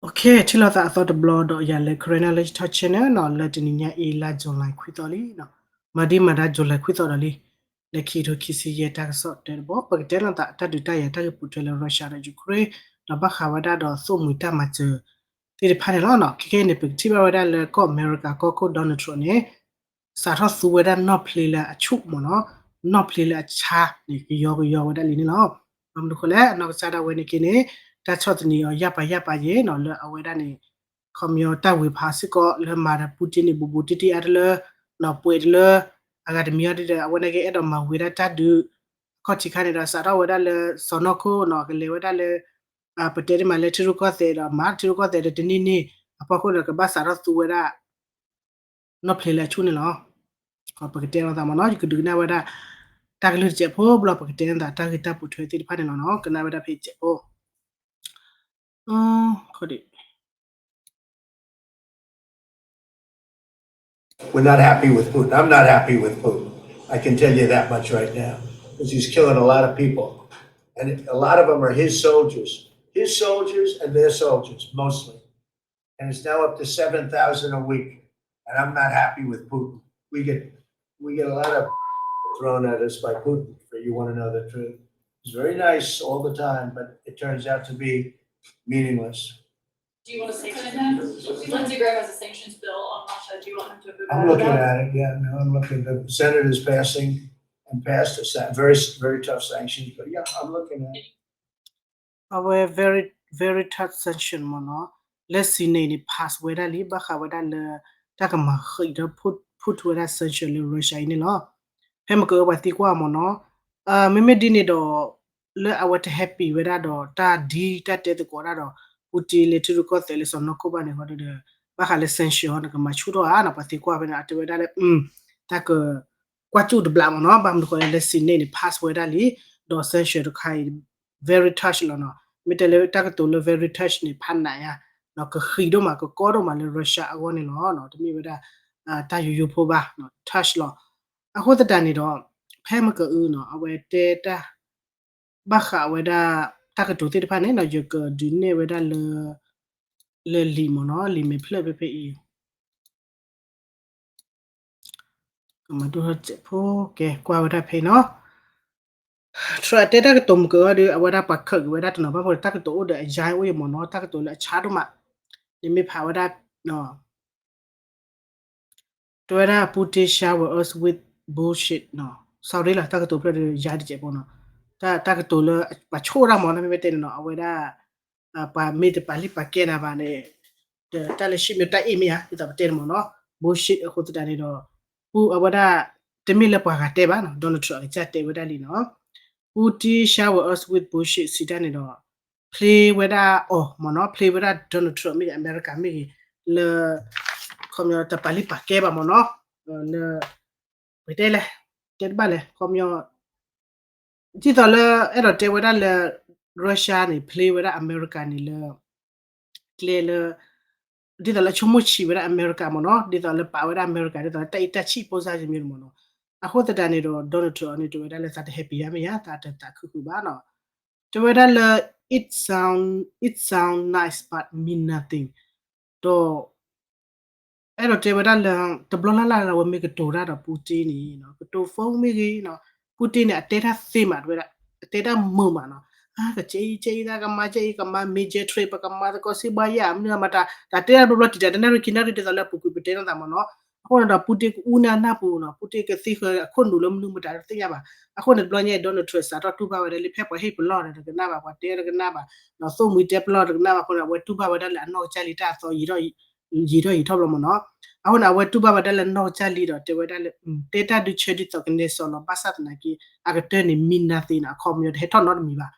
ထံၣ်လိာ်သးအသီတဘျီဒီးယၤလၢ Karen Knowledge Talk Channel နီၤ, လၢတနံၤညါအံၤ လါ July ခွံသီလံနီၤ, မၤဒ်မၤဒါ July ခွံသီဒီးလံ, လၢခံကထိခံဆံယဲၢ်တၢ်ကစီၣ်တဲတဘီ, ပကတဲလိာ်သးတၢ်ဒုးတၢ်ယၤတၢ်ဂ့ၢ်ပိာ်ထွဲလၢ Russia ဒီး Ukraine ဒီးဘၣ်ဃးဝဲဒၣ်ဒီးသိၣ်မှံၤတၢ်မၤစၢၤသ့ၣ်တဖၣ်န့ၣ်လီၤ. ခဲကနံၣ်အံၤန့ၣ် ပကထံၣ်ဘၣ်ဝဲဒၣ်လၢကီၢ်အမဲရကၤကီၢ်ခိၣ် Donald Trump န့ၣ် စးထီၣ်သူဝဲဒၣ်နီၣ်ဖျ့လၢအဆူၣ်မ့ၢ်နီၤ, နီၣ်ဖျ့လၢအဆါန့ၣ် ကယီကယီဝဲဒၣ်လံန့ၣ်လီၤ. ဘၣ်မနုၤဃိလဲၣ်, အနီၢ်ကစၢ်ဒၣ်ဝဲန့ၣ်က့န့ၣ် တၢ်ဆီၣ်သနံးအီၤယၣ်ပၤယၣ်ပၤယဲနီၤ, လၢအဝဲဒၣ်န့ၣ် ခီပညီတၢ်ဝ့ၤဖးစ့ၢ်ကီးလၢမၤဒီး Putin န့ၣ် ဘူးဘူးတံၢ်တံၢ်အါတလၢ, နီၤပှဲၤတလၢ, အဂၤတမံၤအီၤဒ်ဒီး အဝဲန့ၣ်က့အဲၣ်ဒိးမၤဝံၤဒၣ်တၢ်ဒုး, အခီၣ်ထံးခါန့ၣ်ဒီး စးထီၣ်ဝဲဒၣ်လၢစီၤနီၢ်ခိၣ်နီၤ, ကလဲၤဝဲဒၣ်လၢ ပတဲဒ်မးလၢထံရူၢ်ကီၢ်သဲးဒီး မၤထံရူၢ်ကီၢ်သဲးဒီးတနံၣ်န့ၣ် အဖီခိၣ်ဒီး ကဘၣ်စးထီၣ်သူဝဲဒၣ် နီၣ်ဖျ့လၢအဆူၣ်န့ၣ်လီၤ. ပကတဲလိာ်သးမ့ၢ်နီၤ, ယကဒုးကနၣ်ဝဲဒၣ် တၢ်ကလုၢ်တစဲးဖိဘျီ ပကတဲလိာ်သးတၢ်ဂ့ၢ်တၢ်ပိာ်ထွဲသ့ၣ်တဖၣ်န့ၣ်လီၤနီၤ, ကနၣ်ဝဲဒၣ်ဖဲစဲးဖိ We're not happy with Putin. I'm not happy with Putin. I can tell you that much right now, because he's killing a lot of people. And a lot of them are his soldiers. His soldiers and their soldiers, mostly. And it's now up to seven thousand a week. And I'm not happy with Putin. We get we get a lot of thrown at us by Putin, for you want to know the truth. It's very nice all the time, but it turns out to be meaningless. Do you want to sanction him? Lindsey Graham has a sanctions bill on Russia. Do you want him to move I'm looking at it, yeah. No, I'm looking. The Senate is passing and passed a sa- very, very tough sanctions, but yeah, I'm looking at it. အဝဲ very, very tough sanction မ့ၢ်နီၤ, လၢ Senate န့ၣ် pass ဝဲဒၣ်လံ ဘၣ်ဃးဝဲဒၣ်လၢ တၢ်ကမၤဃံးဒီး put ဝဲဒၣ် sanction လၢ Russia အံၤန့ၣ်လီၤ. ဖဲမ့ၢ်ကပှၤသံကွၢ်မ့ၢ်နီၤ, မ့မ့ၢ်ဒ်န့ၣ်ဒီး လၢအဝဲတ happy ဝဲဒၣ်ဒီး တၢ်ဒ်တၢ်တဲသကိးဒၣ်ဒီး Putin လၢထံရူၢ်ကီၢ်သဲးလၢစီၤနီၢ်ခိၣ်ဘၣ်န့ၣ်ဃီဒီး ဘၣ်ဃးလၢ sanction ဟီန့ၣ် ကမၤဆူၣ်ထီၣ်ဧါနီၤ, ပှၤသံကွၢ်ဖဲန့ၣ် အတဲဝဲဒၣ်လၢ တၢ်က ကွၢ်စူၣ်တဘျးမ့ၢ်နီၤ, ဘၣ်မနုၤဃိလၢ Senate န့ၣ် pass ဝဲဒၣ်လံ, ဒီး sanction တခါအံၤ very tough လီၤနီၤ, မ့ၢ်တဲလၢတၢ်ကတိၤလၢ very tough န့ၣ် ဖးနးယါ, ဒီးကဃံးဒိၣ်မး ကကီဒိၣ်မးလၢ Russia အဂီၢ်န့ၣ်လီၤ, တမ့ၢ်ဝဲဒၣ် တၢ်ယိယိဖိဘၣ်, tough လီၤ. အဃိသတးန့ၣ်ဒီး ဖဲမ့ၢ်ကအုနီၤ အဝဲတဲတၢ် ဘၣ်ဃးဝဲဒၣ် တၢ်ကတိၤသ့ၣ်တဖၣ်န့ၣ်နီၤ ယကဒုးနဲၣ်ဝဲဒၣ်လၢ လၢလံာ်မ့ၢ်နီၤ, လံာ်မဲာ်ဖျၢၣ်ဖဲဖဲအံၤ ကမၤဒိၣ်ထီၣ်စဲးဖိ ကဲကွၢ်ဝဲဒၣ်ဖဲနီၤ, Trump အတဲတၢ်ကတိၤမ့ၢ်ကအီၤဒီး အဝဲဒၣ်ပှၤခၢးက့ၤဝဲဒၣ်တနီၤဘၣ်ဖိ တၢ်ကတိၤအိၣ်ဒီးအယါအိၣ်အံၤမ့ၢ်နီၤ, တၢ်ကတိၤလၢအဆါဒိၣ်မး, န့ၣ်မ့ၢ်ဖးဝဲဒၣ် တဲဝဲဒၣ် Putin shower us with bullshit နီၤ, sorry လီၤ တၢ်ကတိၤဖျၢၣ်ဒီးယါတစဲးဖိနီၤ, တၢ်ကတိၤလၢပှၤဆိၣ်ဒၣ်မ့ၢ်နီၤ မ့မ့ၢ်တဲန့ၣ်နီၤ အဝဲဒၣ် ပှၤမ့ၢ်တပာ်လုၢ်ပာ်ကဲနၤဘၣ်န့ၣ် တၢ်လၢ shit မ့ၢ်တၢ်အ့ၣ်မ့ၢ်ဧါ ဒ်သိးပတဲန့ၣ်မ့ၢ်နီၤ, bullshit အဃိသတးန့ၣ်ဒီး ပူအဝဲဒၣ် တမ့ၢ်လၢပှၤဂၤတဲဘၣ်နီၤ Donald Trump အကစၢ်တဲဝဲဒၣ်လံနီၤ, Putin shower us with bullshit စံးတၢ်န့ၣ်ဒီး play ဝဲဒၣ်အီၤမ့ၢ်နီၤ, play ဝဲဒၣ် Donald Trump မ့ၢ်ဂ့ၤ အမဲရကၤမ့ၢ်ဂ့ၤ လၢ ခီပညီတပာ်လုၢ်ပာ်ကဲဘၣ်မ့ၢ်နီၤ, လၢ ပတဲလဲၣ် တဲတဘၣ်လဲၣ် ခီပညီ ဒ်သိးလၢ အဲၣ်ဒိးတဲဝဲဒၣ်လၢ Russia န့ၣ် play ဝဲဒၣ်အမဲရကၤန့ၣ်လၢ ကျဲလၢ ဒ်သိးလၢဆိကမိၣ်ဆံးဝဲဒၣ်အမဲရကၤမ့ၢ်နီၤ, ဒ်သိးလၢပာ်ဝဲဒၣ်အမဲရကၤ ဒ်သိးလၢတၢ်အံးတၢ်ဆံး ဖိစၢ်ယမံၤန့ၣ်မ့ၢ်နီၤ, အဃိသတးန့ၣ်ဒီး Donald Trump န့ၣ် တဲဝဲဒၣ်လၢသးတ happy ယါမ့ၢ်ယါ သးတသးခုဃုာ်ဘၣ်နီၤ, တဲဝဲဒၣ်လၢ it sound it sound nice but mean nothing ဒီး အဲၣ်ဒိးတဲဝဲဒၣ်လၢ တဘျီလၢ်လၢ်လၢအဝဲမ့ၢ်ကတိၤတၢ်ဒီး Putin န့ၣ် ကတိၤ phone မ့ၢ်ဂ့ၤနီၤ, Putin န့ၣ် အတဲတၢ်သ့မး တဲဝဲဒၣ် အတဲတၢ်မုာ်မးနီၤ, ကကဲအံၤကဲအံၤ တၢ်ကမၤကဲအံၤ ကမၤ major trade ပကမၤသကိးစ့ၢ်ဘၣ်ယါ မနုၤမတၤ တၢ်တဲတၢ်တဘျီဘျီတံၢ်တၢ် တနၣ်ရံၣ်ခံနၣ်ရံၣ် ဒ်သိးလၢအပူၤကွံာ်ပတဲနီၢ်သးမ့ၢ်နီၤ, အဃိန့ၣ်ဒီး Putin ကအူနၢ်နၢ်ပူၤနီၤ, Putin ကသံဃၢၤအခိၣ်နူာ်လၢမနုၤမတၤတသ့ၣ်ညါဘၣ်, အဃိန့ၣ်တဘျီညါအံၤ Donald Trump စးထီၣ်တူၢ်ဘၣ်ဝဲဒၣ်လံ ဖဲပှၤဟ့ၣ်ပလီၢ်ဒီးတကနၣ်ဘၣ် ပှၤတဲတကနၣ်ဘၣ်, ဒီးသိၣ်မှံၤတဲပလီၢ်တကနၣ်ဘၣ်အဃိန့ၣ် အဝဲတူၢ်ဘၣ်ဝဲဒၣ်လၢအနီၢ်ကစၢ်လံတၢ်အသီ ယံာ်ထီၣ်ယံာ်ထီၣ်ဘျီမ့ၢ်နီၤ, အဃိန့ၣ် အဝဲတူၢ်ဘၣ်ဝဲဒၣ်လၢနီၢ်ကစၢ်လံဒီးတဲဝဲဒၣ်လၢ တဲတၢ်ဒုးဆၢဒ်သိးကနဲစီလီၤ ဘၣ်ဆၣ်သနာ်က့ အကတၢၢ်န့ၣ် မံနၤသ့နီၤ အခီပညီတဟဲထီၣ်နီတမံၤဘၣ်,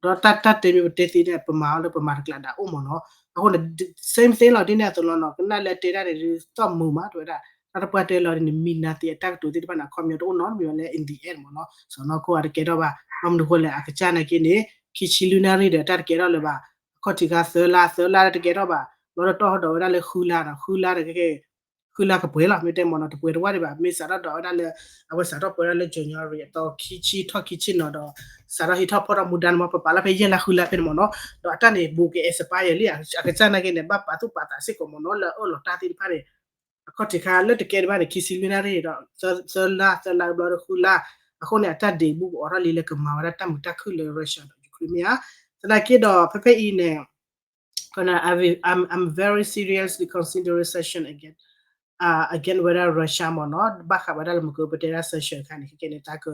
ဒီးတၢ်တၢ်တဲမ့ၢ်ပတဲသ့န့ၣ် ပမၤအီၤလၢပမၤတကျးဒၣ်အိၣ်မ့ၢ်နီၤ, အဃိန့ၣ် same thing လီၤ ဒ်န့ၣ်အသိးလီၤနီၤ, ကနၣ်လၢတဲဒၣ်န့ၣ် သီၣ်မုာ်မး တဲဝဲဒၣ် တၢ်တပှၢ်တဲလီၤဒ်န့ၣ် မံနၤသ့အတၢ်ကတိၤသ့ၣ်တဖၣ်န့ၣ် အခီပညီတအိၣ်နီတမံၤဘၣ်လၢ in the end မ့ၢ်နီၤ, စီၤနီၢ်ခိၣ်အတကဲထီၣ်ဘၣ်, ဘၣ်မနုၤဃိလဲၣ် အကစၢ်နာ်က့န့ၣ် ခံဆံလွံၢ်နၣ်ရံၣ်ဒီးတၢ်တကဲထီၣ်လၢၤဘၣ်, အခီၣ်ထံးခါသၢလါ သၢလါတကဲထီၣ်ဘၣ်, ဘျီဒီးတီၢ်ဟီၣ်ဒီးဝဲဒၣ်လၢဃုလါနီၤ, ဃုလါဒီးကဲကဲ ဃုလါကပှဲၤလီၤ မ့ၢ်တဲမ့ၢ်နီၤ တပှဲၤတဝၣ်ဒံးဘၣ် မ့ၢ်စးထီၣ်ဒိးဝဲဒၣ်လၢ အဝဲစးထီၣ်ပှဲၤဒၣ်လၢ January အသီခံဆံထီၣ်ခံဆံနီၤဒီး စးထီၣ်ဟံးထီၣ်ဖီၣ်ထီၣ်မူဒါန့ၣ်မ့ၢ် ပပာ်လီၤဖဲယဲၢ်လါဃုလါဖဲန့ၣ်မ့ၢ်နီၤ ဒီးအတၢ်န့ၣ် ဘူးက့ၤ expire လံ အကစၢ်နာ်က့န့ၣ် ဘၣ်ပာ်သူၣ်ပာ်သးစ့ၢ်ကီးမ့ၢ်နီၤ လၢအအၢၣ်လီၤတၢ်သ့ၣ်တဖၣ်န့ၣ် အခီၣ်ထံးခါလၢတကဲတဘၣ်န့ၣ် ခံဆံလွံၢ်နၣ်ရံၣ်ဒီး သၢလါ သၢလါဘျီဒီးဃုလါ အဃိန့ၣ် အတၢ်ဒ့ဘူးကအိးထီၣ်လံလၢကမၤဝဲဒၣ်တၢ်မုာ်တၢ်ခုၣ်လၢ Russia ဒီး Ukraine မ့ၢ်ဧါ. သနာ်က့ဒီး ဖဲဖဲအံၤန့ၣ် I'm, I'm very seriously considering sanction again, uh, again ဝဲဒၣ် Russia မ့ၢ်နီၤ ဘၣ်ဃးဝဲဒၣ်လၢမ့ၢ်ကပတဲဒၣ် sanction အခါန့ၣ် ခဲကဲန့ၣ် တၢ်က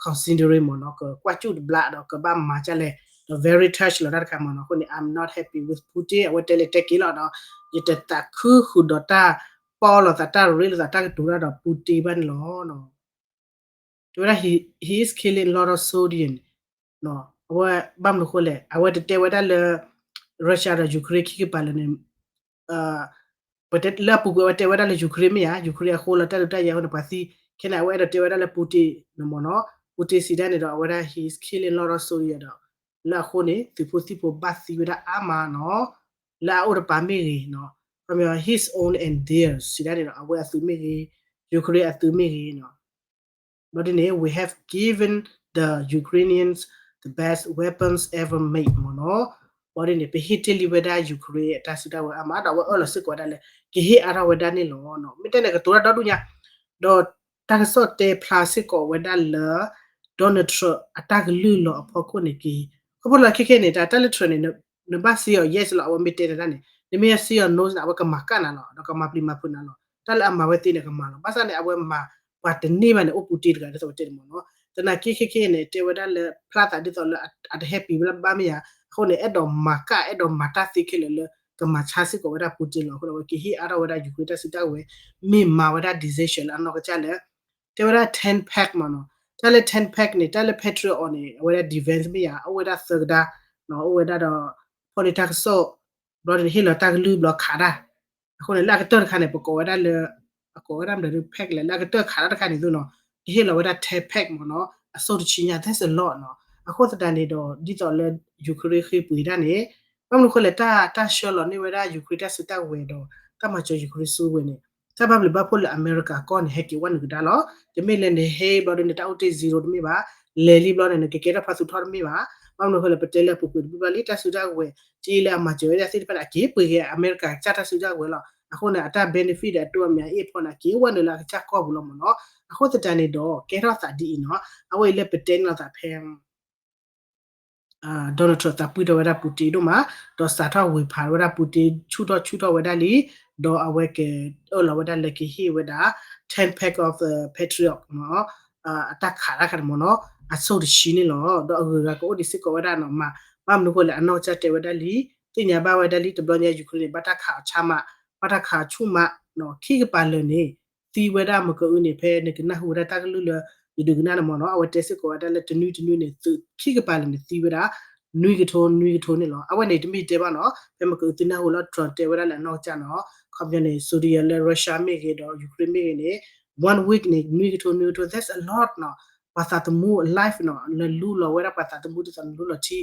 considering မ့ၢ်နီၤ ကကွၢ်စူၣ်တဘျးဒီးကဘၣ်မၤကၢ်လဲၣ် ဒီး very touch လီၤတၢ်တခါမ့ၢ်နီၤ အဃိန့ၣ် I'm not happy with Putin အဝဲတဲလဲၤတဲက့ၤလီၤဒီး ယတသးခုဃုာ်ဒီးတၢ်ပီလိာ်သးတၢ်ရ့လိာ်သးတၢ်ကတိၤတၢ်ဒီး Putin ဘၣ်န့ၣ်လီၤ. တဲဝဲဒၣ် he, he is killing lot of soldier အဝဲဘၣ်မနုၤအဃိလဲၣ် အဝဲတတဲဝဲဒၣ်လၢ Russia ဒီး Ukraine ခံကပၤလၢာ်န့ၣ် လၢအပူၤကွံာ်အဝဲတဲဝဲဒၣ်လၢ Ukraine မ့ၢ်ဧါ Ukraine အဃိလၢတၢ်ဒုးတၢ်ယၤအဃိန့ၣ် ပှၤသံ ခဲန့ၣ် အဝဲအဲၣ်ဒိးတဲဝဲဒၣ်လၢ Putin န့ၣ်မ့ၢ်နီၤ Putin စံးဒၣ်န့ၣ်ဒီး အဝဲဒၣ် he is killing lot of soldier ဒီး လၢအဃိန့ၣ် သုးဖိသံၣ်ဖိဘၣ်သံဝဲဒၣ်အါမးနီၤ လၢအအိၣ်တပၤမ့ၢ်ဂ့ၤနီၤ ခီပညီ his own and theirs စံးဒၣ်န့ၣ်ဒီး အဝဲအသုးမ့ၢ်ဂ့ၤ Ukraine အသုးမ့ၢ်ဂ့ၤနီၤ ဘျီဒ်န့ၣ် we have given the Ukrainians the best weapons ever made မ့ၢ်နီၤ ဘျီဒ်န့ၣ် ပဟ့ၣ်တ့ၢ်လံဝဲဒၣ် Ukraine အတၢ်စုတၢ်ဝဲၤအါမး ဒီးအဝဲအၢၣ်လီၤစ့ၢ်ကီးဝဲဒၣ်လၢ ကဟ့ၣ်အါထီၣ်ဝဲဒၣ်န့ၣ်လီၤ. မ့ၢ်တဲန့ၣ် ကတိၤတၢ်ဒီဒူၣ်ညါ ဒီးတၢ်ကစီၣ်တဲဖျါစ့ၢ်ကီးဝဲဒၣ်လၢ Donald Trump အတၢ်ကလုၢ်လီၤအဖီခိၣ်န့ၣ်က့ၤ ခီဖျိလၢခဲခဲန့ၣ် တၢ်လၢ Trump န့ၣ် နဘၣ်စ့အီၤ yes လီၤ အဝဲမ့ၢ်တဲနၤတၢ်န့ၣ် နမ့ၢ်စ့အီၤ no န့ၣ် အဝဲကမၤကၣ်နၤလီၤ ဒီးကမၤပျံၤမၤဖုးနၤလီၤ တၢ်လၢအမၤဝဲသ့န့ၣ်ကမၤလီၤ ဘၣ်ဆၣ်န့ၣ် အဝဲမၤပှၤတန့ၢ်ဘၣ်န့ၣ် အိၣ်ပူၤတ့ၢ်တဂၤဒ်သိးပတဲန့ၣ်မ့ၢ်နီၤ သနာ်က့ခဲခဲန့ၣ် တဲဝဲဒၣ်လၢဖျါသးဒ်သိးလၢအတဟဲပံၤဝဲလၢဘၣ်မ့ၢ်ဧါ အဃိန့ၣ် အဲၣ်ဒိးမၤကၣ် အဲၣ်ဒိးမၤတၢ်သ့ခဲလၢာ်လၢ ကမၤဆါစ့ၢ်ကီးဝဲဒၣ် Putin လီၤ အဃိန့ၣ် အဝဲကဟ့ၣ်အါထီၣ်ဝဲဒၣ် Ukraine တၢ်စုတၢ်ဝဲၤ မ့ၢ်မၤဝဲဒၣ် decision လၢအနီၢ်ကစၢ်လၢ တဲဝဲဒၣ် ten pack မ့ၢ်နီၤ တၢ်လၢ ten pack န့ၣ် တၢ်လၢ Patriot အီၤန့ၣ် အဝဲဒၣ် defense မ့ၢ်ဧါ အိၣ်ဝဲဒၣ်သၢကဒါ အိၣ်ဝဲဒၣ်ဒီး ဖီၣ်န့ၢ်တၢ်ကစီၣ် ဘျီန့ၣ် ဟ့ၣ်လီၤတၢ်ကလုၢ်ဘျီခးတၢ် အဃိန့ၣ် လၢအကတၢၢ်တခါန့ၣ် ပကိးဝဲဒၣ်လၢ အကိးဝဲဒၣ်မနုၤ pack လဲၣ် လၢအကတၢၢ်ခးတၢ်တခါန့ၣ်သိးနီၤ ကဟ့ၣ်လီၤဝဲဒၣ် ten pack မ့ၢ်နီၤ အစိၣ်တဆံညါ that's a lot နီၤ အဃိသတးန့ၣ်ဒီး ဒ်သိးလၢ Ukraine ဃ့ပှ့ၤတၢ်န့ၣ် ဘၣ်မနုၤဃိလဲၣ် တၢ် တၢ်ဆှၢလီၤန့ၢ်ဝဲဒၣ် Ukraine တၢ်စုတၢ်ဝဲၤဒီး တၢ်မၤစၢၤ Ukraine စုဝဲၤန့ၣ် တၢ်ဘၣ်ဘျုးဘၣ်ဖှိၣ်လၢအမဲရကၤကီၢ်န့ၣ် ဟဲက့ၤဝဲနုာ်ကဒါလီၤ. တမ့ၢ်လၢနဟဲဘျီဒီးနတၢ်အိၣ်တ့ၢ် zero တမ့ၢ်ဘၣ်, လဲၤလံဘျီန့ၣ် နကကဲထီၣ်ဖါသူထီၣ်တမ့ၢ်ဘၣ်. ဘၣ်မနုၤဃိလဲၣ် ပတဲလၢအပူၤကွံာ်တဘျုးဘျီလံ တၢ်စုတၢ်ဝဲၤ တ့လၢအမၤစၢၤဝဲဒၣ်သ့ၣ်တဖၣ်န့ၣ် အက့ၤပှ့ၤက့ၤအမဲရကၤကစၢ်တၢ်စုတၢ်ဝဲၤလီၤ. အဃိန့ၣ် အတၢ် benefit ဒီးအတိအမျးအ့ၣ်ဖီန့ၣ် အက့ၤဝဲနုာ်လၢအကစၢ်ကီၢ်ပူၤလီၤမ့ၢ်နီၤ. အဃိသတးန့ၣ်ဒီး ကဲထီၣ်သးဒ်အံၤနီၤ, အဝဲအံၤလၢပတဲန့ၢ်လိာ်သးဖဲ Donald Trump သးပှံၢ်ထီၣ်ဝဲဒၣ် Putin ဒိၣ်မး, ဒီးစးထီၣ်ဝ့ၤဖးဝဲဒၣ် Putin ဆူၣ်ထီၣ်ဆူၣ်ထီၣ်ဝဲဒၣ်လံ, ဒီးအဝဲကအၢၣ်လီၤဝဲဒၣ်လၢကဟ့ၣ်ဝဲဒၣ် ten pack of the Patriot နီၤ, အတၢ်ခးတၢ်ခါန့ၣ်မ့ၢ်နီၤ, အစိၣ်တဆံန့ၣ်လီၤ. ဒီးအဂုၤအဂၤကအိၣ်ဒံးစ့ၢ်ကီးဝဲဒၣ်နီၤ, မ့ၢ်ဘၣ်မနုၤဃိလဲၣ် အနီၢ်ကစၢ်တဲဝဲဒၣ်လံ, သ့ၣ်ညါဘၣ်ဝဲဒၣ်လံ တဘျီညါ Ukraine န့ၣ် ဘၣ်တၢ်ခးအီၤဆါမး, ဘၣ်တၢ်ခးအီၤဆူၣ်မး, ခံကပၤလၢာ်န့ၣ် သံဝဲဒၣ်မ့ၢ်ကအုန့ၣ် ဖဲနကနၢ်ဟူဝဲဒၣ်တၢ်ကလုၢ်လၢ ယဒုးကနၣ်န့ၣ်မ့ၢ်နီၤ, အဝဲတဲစ့ၢ်ကီးဝဲဒၣ်လၢတနွံတနွံန့ၣ် သုးခံကပၤလၢာ်န့ၣ်သံဝဲဒၣ် နွံကထိ နွံကထိန့ၣ်လီၤ. အဝဲန့ၣ်တမ့ၢ်တဲဘၣ်နီၤ, ဖဲမ့ၢ်ကအုသ့ၣ်နၢ်ဟူလၢ Trump တဲဝဲဒၣ်လၢအနီၢ်ကစၢ်နီၤ, ခီပညီန့ၣ် soldier လၢ Russia မ့ၢ်ဂ့ၤဒီး Ukraine မ့ၢ်ဂ့ၤန့ၣ် one week န့ၣ် နွံကထိ နွံကထိ that's a lot နီၤ, ပှၤသးသမူ alive နီၤ, နလူလီၤဝဲဒၣ်ပှၤသးသမူဒ်သိးနလူလီၤထံ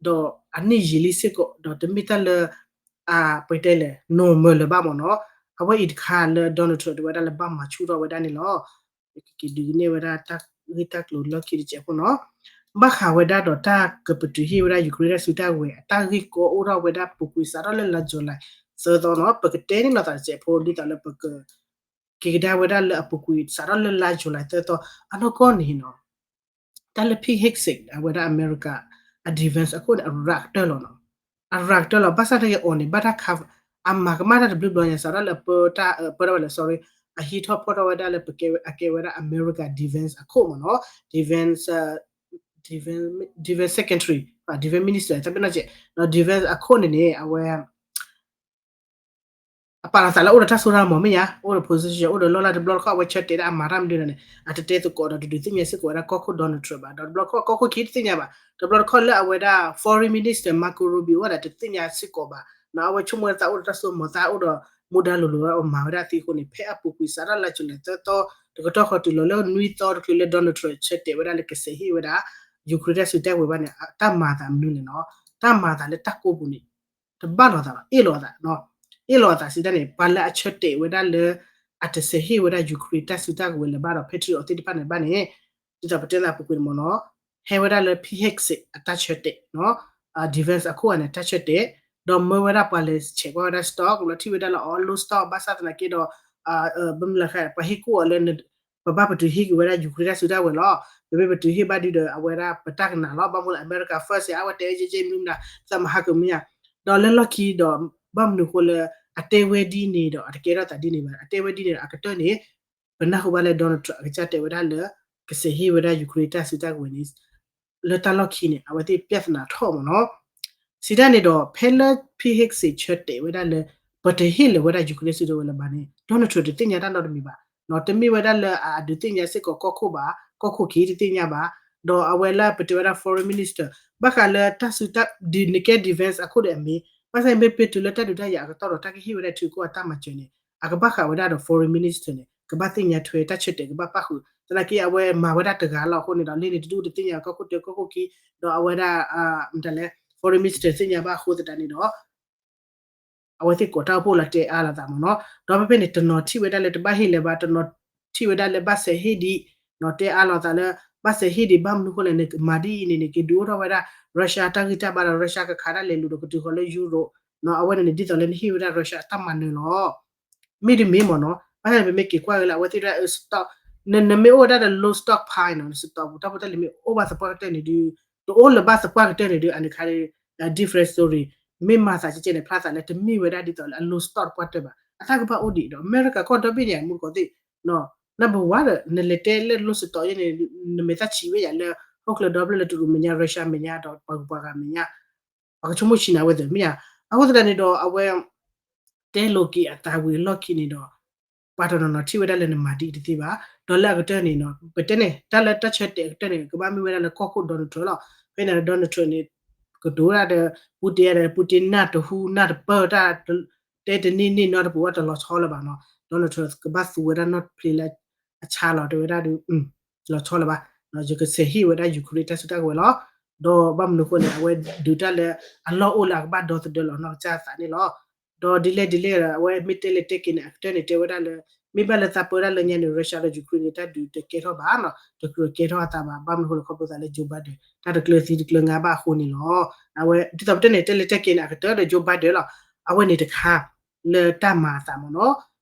ဒီးအနံၣ်ယံာ်လံစ့ၢ်ကီး ဒီးတမ့ၢ်တၢ်လၢ ပတဲလဲၣ် normal လၢၤဘၣ်မ့ၢ်နီၤ. အဝဲအံၤတခါလၢ Donald Trump တဲဝဲဒၣ်လၢဘၣ်မၤဆူၣ်ထီၣ်ဝဲဒၣ်န့ၣ်လီၤ. ကက့ၤဒုးကန့ၢ်ဝဲဒၣ်တၢ်ဂ့ၢ်တၢ်ကျိၤလီၢ်ခံတစဲးဖိနီၤ, ဘၣ်ဃးဝဲဒၣ်ဒီးတၢ်ကပတုာ်ဟ့ၣ်ဝဲဒၣ် Ukraine တၢ်စုတၢ်ဝဲၤ အတၢ်ဂ့ၢ်ကီအိၣ်ထီၣ်ဝဲဒၣ်ပူၤကွံာ်စးထီၣ်လၢလါ July သၢသီနီၤ, ပကတဲန့ၢ်လိာ်သးတစဲးဖိ ဒ်သိးလၢပက က့ၤကဒါဝဲဒၣ်လၢအပူၤကွံာ် စးထီၣ်လၢလါ July သၢသီ အနီၢ်ကီၢ်န့ၣ်နီၤ, တၢ်လၢ Pete Hegseth အဝဲဒၣ်အမဲရကၤ အ defense အခိၣ်န့ၣ် အရၤကတၢၢ်လီၤနီၤ, အရၤကတၢၢ်လီၤ. ဘၣ်ဆၣ်တဂ့ၤအီၤန့ၣ် ဘၣ်တၢ်ခး အမၤကမၣ်တၢ်တဘျုးဘျီညါ စးထီၣ်လၢပၢတၢ် ပၢတၢ်ဝဲလဲၣ် sorry အဟံးထီၣ်ဖီၣ်ထီၣ်ဝဲဒၣ်လၢပကဲဝဲ အကဲဝဲဒၣ်အမဲရကၤ defense အခိၣ်မ့ၢ်နီၤ, defense defense secretary defense minister တဘ့ၣ်နီၢ်ကဲ defense အခိၣ်န့ၣ်န့ၣ် အဝဲ အပာ်လီၤသးလၢအိၣ်ဒီးတၢ်စိတၢ်ကမီၤမ့ၢ်ညါ, အိၣ်ဒီး position အိၣ်ဒီးလီၢ်လၢ် တဘျီတခီၣ်အဝဲဆၢတဲာ်ဒၣ်အမၤတၢ်မနုၤလဲၣ်န့ၣ် အတတဲသကိးဒီးတဒုးသ့ၣ်ညါစ့ၢ်ကီးဝဲဒၣ်ကီၢ်ခိၣ် Donald Trump ဘၣ်, ဒီးတဘျီတခီၣ်ကီၢ်ခိၣ်ခံတသ့ၣ်ညါဘၣ်, တဘျီတခီၣ်လၢအဝဲဒၣ် foreign minister Marco Rubio ဝဲဒၣ်တသ့ၣ်ညါစ့ၢ်ကီးဘၣ်, နီၤ အဝဲဆိကမိၣ်သးအိၣ်ဒီးတၢ်စိကမီၤသးအိၣ်ဒီး မူဒါလိၤလိၤဝဲအမၤဝဲဒၣ်သ့အဃိန့ၣ် ဖဲအပူၤကွံာ်စးထီၣ်လါ July သၢသီ တကတီၢ်ဃီတုၤလီၤလၢနွံသီတချုးလၢ Donald Trump ဆၢတဲာ်ဝဲဒၣ်လၢကစဲးဟ့ၣ်ဝဲဒၣ် Ukraine တၢ်စုတၢ်ဝဲၤဘၣ်န့ၣ် တၢ်မၤသးမနုၤလဲၣ်နီၤ, တၢ်မၤသးလၢတၢ်ကိးပူၤန့ၣ် တဘၣ်လိာ်သးဘၣ်, အ့ၣ်လိာ်အသး, အ့ၣ်လိာ်အသးစံးတၢ်န့ၣ် ပှၤလၢအဆၢတဲာ်ဝဲဒၣ်လၢ အတစဲးဟ့ၣ်ဝဲဒၣ် Ukraine တၢ်စုတၢ်ကဝဲၤလၢၤဘၣ်ဒီး Patriot သ့ၣ်တဖၣ်န့ၣ်ဘၣ်န့ၣ် ဒ်သိးပတဲသးပူၤကွံာ်န့ၣ်မ့ၢ်နီၤ ဟဲဝဲဒၣ်လၢ ဖံဟ့ၣ်စ့း အတၢ်ဆၢတဲာ်နီၤ defense အခိၣ်ဂၤန့ၣ် တၢ်ဆၢတဲာ် ဒီးမၢဝဲဒၣ်ပှၤလဲၤဆဲးကွၢ်ဝဲဒၣ် stock လီၤထံၣ်ဝဲဒၣ်လၢအီၤ low stock ဘၣ်ဆၣ်သနာ်က့ဒီး ဘၣ်မနုၤလဲၣ် ပှၤဟ့ၣ်ကူၣ်အီၤလၢ ပဘၣ်ပတုၤဟ့ၣ်က့ၤဝဲဒၣ် Ukraine တၢ်စုတၢ်ကဝဲၤလီၤ. ပမ့ၢ်ပတုၤဟ့ၣ်ဘၣ်ဒုဒီး အဝဲဒၣ်ပတၢ်ကနၣ်လီၤ. ဘၣ်မနုၤလၢ America first အဝဲတဲယဲယဲမနုၤမနုၤ သးမဟါကမ့ၢ်ဧါ. ဒီးလၢလီၢ်ခံဒီး ဘၣ်မနုၤဃိလၢ အတဲဝဲဒ်န့ၣ်ဒီး အတကဲထီၣ်သးဒ်န့ၣ်ဘၣ်. အတဲဝဲဒ်န့ၣ်ဒီး အကတၢၢ်န့ၣ် ပနၢ်ဟူဘၣ်လၢ Donald Trump အကစၢ်တဲဝဲဒၣ်လၢ ကစဲးဟ့ၣ်ဝဲဒၣ် Ukraine တၢ်စုတၢ်ကဝဲၤန့ၣ် လၢတၢ်လီၢ်ခံန့ၣ် အဝဲသ့ၣ် ပြဿနာ ထီၣ်မ့ၢ်နီၤ. စံးတၢ်န့ၣ်ဒီး ဖဲလၢ ဖံဟ့ၣ်စ့း ဆၢတဲာ်ဝဲဒၣ်လၢ ပတဟ့ၣ်လၢၤဝဲဒၣ် Ukraine စုတဝဲလၢၤဘၣ်န့ၣ် Donald Trump တသ့ၣ်ညါတၢ်နီတမံၤဘၣ်. တမ့ၢ်ဝဲဒၣ်လၢအဒုးသ့ၣ်ညါစ့ၢ်ကီးကီၢ်ခိၣ်ဘၣ်, ကီၢ်ခိၣ်ခံတသ့ၣ်ညါဘၣ်. ဒီးအဝဲလၢပတဲဝဲဒၣ် foreign minister ဘၣ်ဃးလၢတၢ်စုတၢ်ဒုးနကဲ defense အခိၣ်ဒီးအမ့ၢ် ဘၣ်ဆၣ်မ့ၢ်ပတုၤလၢတၢ်ဒုးတၢ်ယၤအကတီၢ်ဒီး တၢ်ကဟ့ၣ်ဝဲဒၣ်ထံကီၢ်အတၢ်မၤစၢၤန့ၣ် အကဘၣ်ဃးဝဲဒၣ်ဒီး foreign minister န့ၣ် ကဘၣ်သ့ၣ်ညါထွဲ တၢ်ဆၢတဲာ်ကဘၣ်ပၣ်ဃုာ် သနာ်က့အဝဲမၤဝဲဒၣ်တဂၤလီၤအဃိန့ၣ်ဒီး လ့န့ၣ်တဒူၣ်တသ့ၣ်ညါကီၢ်ခိၣ်တၢ ကီၢ်ခိၣ်ခံ ဒီးအဝဲဒၣ် မတၤလဲၣ် foreign minister သ့ၣ်ညါဘၣ်အဃိသတးန့ၣ်ဒီး အဝဲသ့ၣ်ကိးတၢ်အိၣ်ဖှိၣ်လီၤတဲအါလိာ်သးမ့ၢ်နီၤ. ဒီးဖဲဖဲန့ၣ် တနီၤထံၣ်ဝဲဒၣ်လၢတဘၣ်ဟ့ၣ်လၢၤဘၣ်, တနီၤထံၣ်ဝဲဒၣ်လၢဘၣ်စဲးဟ့ၣ်ဒံး, နီၤတဲအါလိာ်သးလၢ ဘၣ်စဲးဟ့ၣ်ဒံး ဘၣ်မနုၤဃိလဲၣ် နမၤဒ်အံၤန့ၣ်န့ၣ် ကဒုးအိၣ်ထီၣ်ဝဲဒၣ် Russia တၢ်ဂံၢ်တၢ်ဘါဒီး Russia ကခးတၢ်လဲၤလူၤဒီးကတုၤဃီၤလၢ Europe နီၤ. အဝဲန့ၣ်န့ၣ် ဒ်သိးလၢနဟ့ၣ်ဝဲဒၣ် Russia အတၢ်မၤနၢၤလီၤ. မ့တမ့ၢ်မ့ၢ်နီၤ ဘၣ်ဆၣ်န့ၣ် ပမ့ၢ်က့ၤကွၢ်က့ၤလၢအဝဲသ့ၣ်ဒၣ် stock နမ့ၢ်အိၣ်ဝဲဒၣ်ဒီး low stockpile နီၤ န stock ပူၤတၢ်ဖိတၢ်လံၤမ့ၢ်အိၣ်ဘၣ်သပှၢ်ကတၢၢ်န့ၣ်ဒုး တအိၣ်လၢၤဘၣ်သပှၢ်ကတၢၢ်န့ၣ်ဒုး အန့ၣ်ခါ different story မ့ၢ်မၤသးကဲကဲန့ၣ် ဖျါသးလၢတမ့ၢ်ဝဲဒၣ်ဒ်သိးလၢအ low stock တပှၢ်တၢၢ်ဘၣ်. အတၢ်ကဘၣ်အိၣ်ဒံးဒီး အမဲရကၤကီၢ်ဒီဘ့ၣ်ညါ မူတကိးသ့ၣ် number one ဒီး နလဲၤတဲလၢ low stock ယဲန့ၣ် နမ့ၢ်သးဆံးဝဲယၤလၢ ဟီၣ်ခိၣ်ချၢဒီဖျၢၣ်လၢတရူးမဲာ်ညါ Russia မဲာ်ညါဒီးပှၤဂုၤပှၤဂၤမဲာ်ညါ ပှၤကဆိကမိၣ်ဆံးနၤဝဲသ့ၣ်မ့ၢ်ဧါ. အဃိသတးန့ၣ်ဒီး အဝဲ တဲလိာ်က့ၤအသးဝံၤအလီၢ်ခံန့ၣ်ဒီး ပှၤတနီၤနီၤထံၣ်ဝဲဒၣ်လၢနမၤဒ်အံၤတသ့ဘၣ်. ဒီးလၢအကတၢၢ်န့ၣ်နီၤ ပတဲန့ၣ် တၢ်လၢတၢ်ဆၢတဲာ်အကတၢၢ်န့ၣ် ကဘၣ်မ့ၢ်ဝဲဒၣ်လၢကီၢ်ခိၣ် Donald Trump လီၤ. ဖဲန့ၣ် Donald Trump န့ၣ် ကတိၤဝဲဒၣ်ဒီး Putin ဒီး Putin နၢ်တဟူနၢ်တပၢၢ်တၢ် တဲတန့ၢ်န့ၢ်နီတပူၤဘၣ် တလီၤဆီလၢၤဘၣ်နီၤ. Donald Trump ကဘၣ်သူဝဲဒၣ်နီၢ်တဖျ့လၢအဆါလီၤ တဲဝဲဒၣ်ဒီး တလီၤဆီလၢၤဘၣ်. ယကစဲးဟ့ၣ်ဝဲဒၣ် Ukraine တၢ်စုတၢ်ကဝဲၤလီၤ. ဒီးဘၣ်မနုၤအဃိန့ၣ် အဝဲဒုးတၢ်လၢအလီၢ်အိၣ်လၢအကဘၣ်ဒီသဒၢလီၤနီၢ်ကစၢ်အသးန့ၣ်လီၤ. ဒီးဒ်လဲၣ်ဒ်လဲၣ်ဒီး အဝဲမ့ၢ်တဲလဲၤတဲက့ၤန့ၣ် အကတၢၢ်န့ၣ်တဲဝဲဒၣ်လၢ မ့ၢ်ဘၣ်လၢသးပၢတၢ်လၢညါန့ၣ် Russia ဒီး Ukraine န့ၣ် တၢ်ဒုးတကဲထီၣ်ဘၣ်နီၤ တကြၢးကဲထီၣ်အသးဘၣ်. ဘၣ်မနုၤအဃိလဲၣ် ခီဖျိသးလၢ Joe Biden တၢ်တကျၢၤသံတကျၢၤငါဘၣ်အဃိန့ၣ်လီၤ. အဝဲဒ်သိးပတဲန့ၣ် တဲလဲၤတဲက့ၤန့ၣ် အကတၢၢ်ဒီး Joe Biden လီၤ. အဝဲန့ၣ်တခါ လၢတၢ်မၤအသးမ့ၢ်နီၤ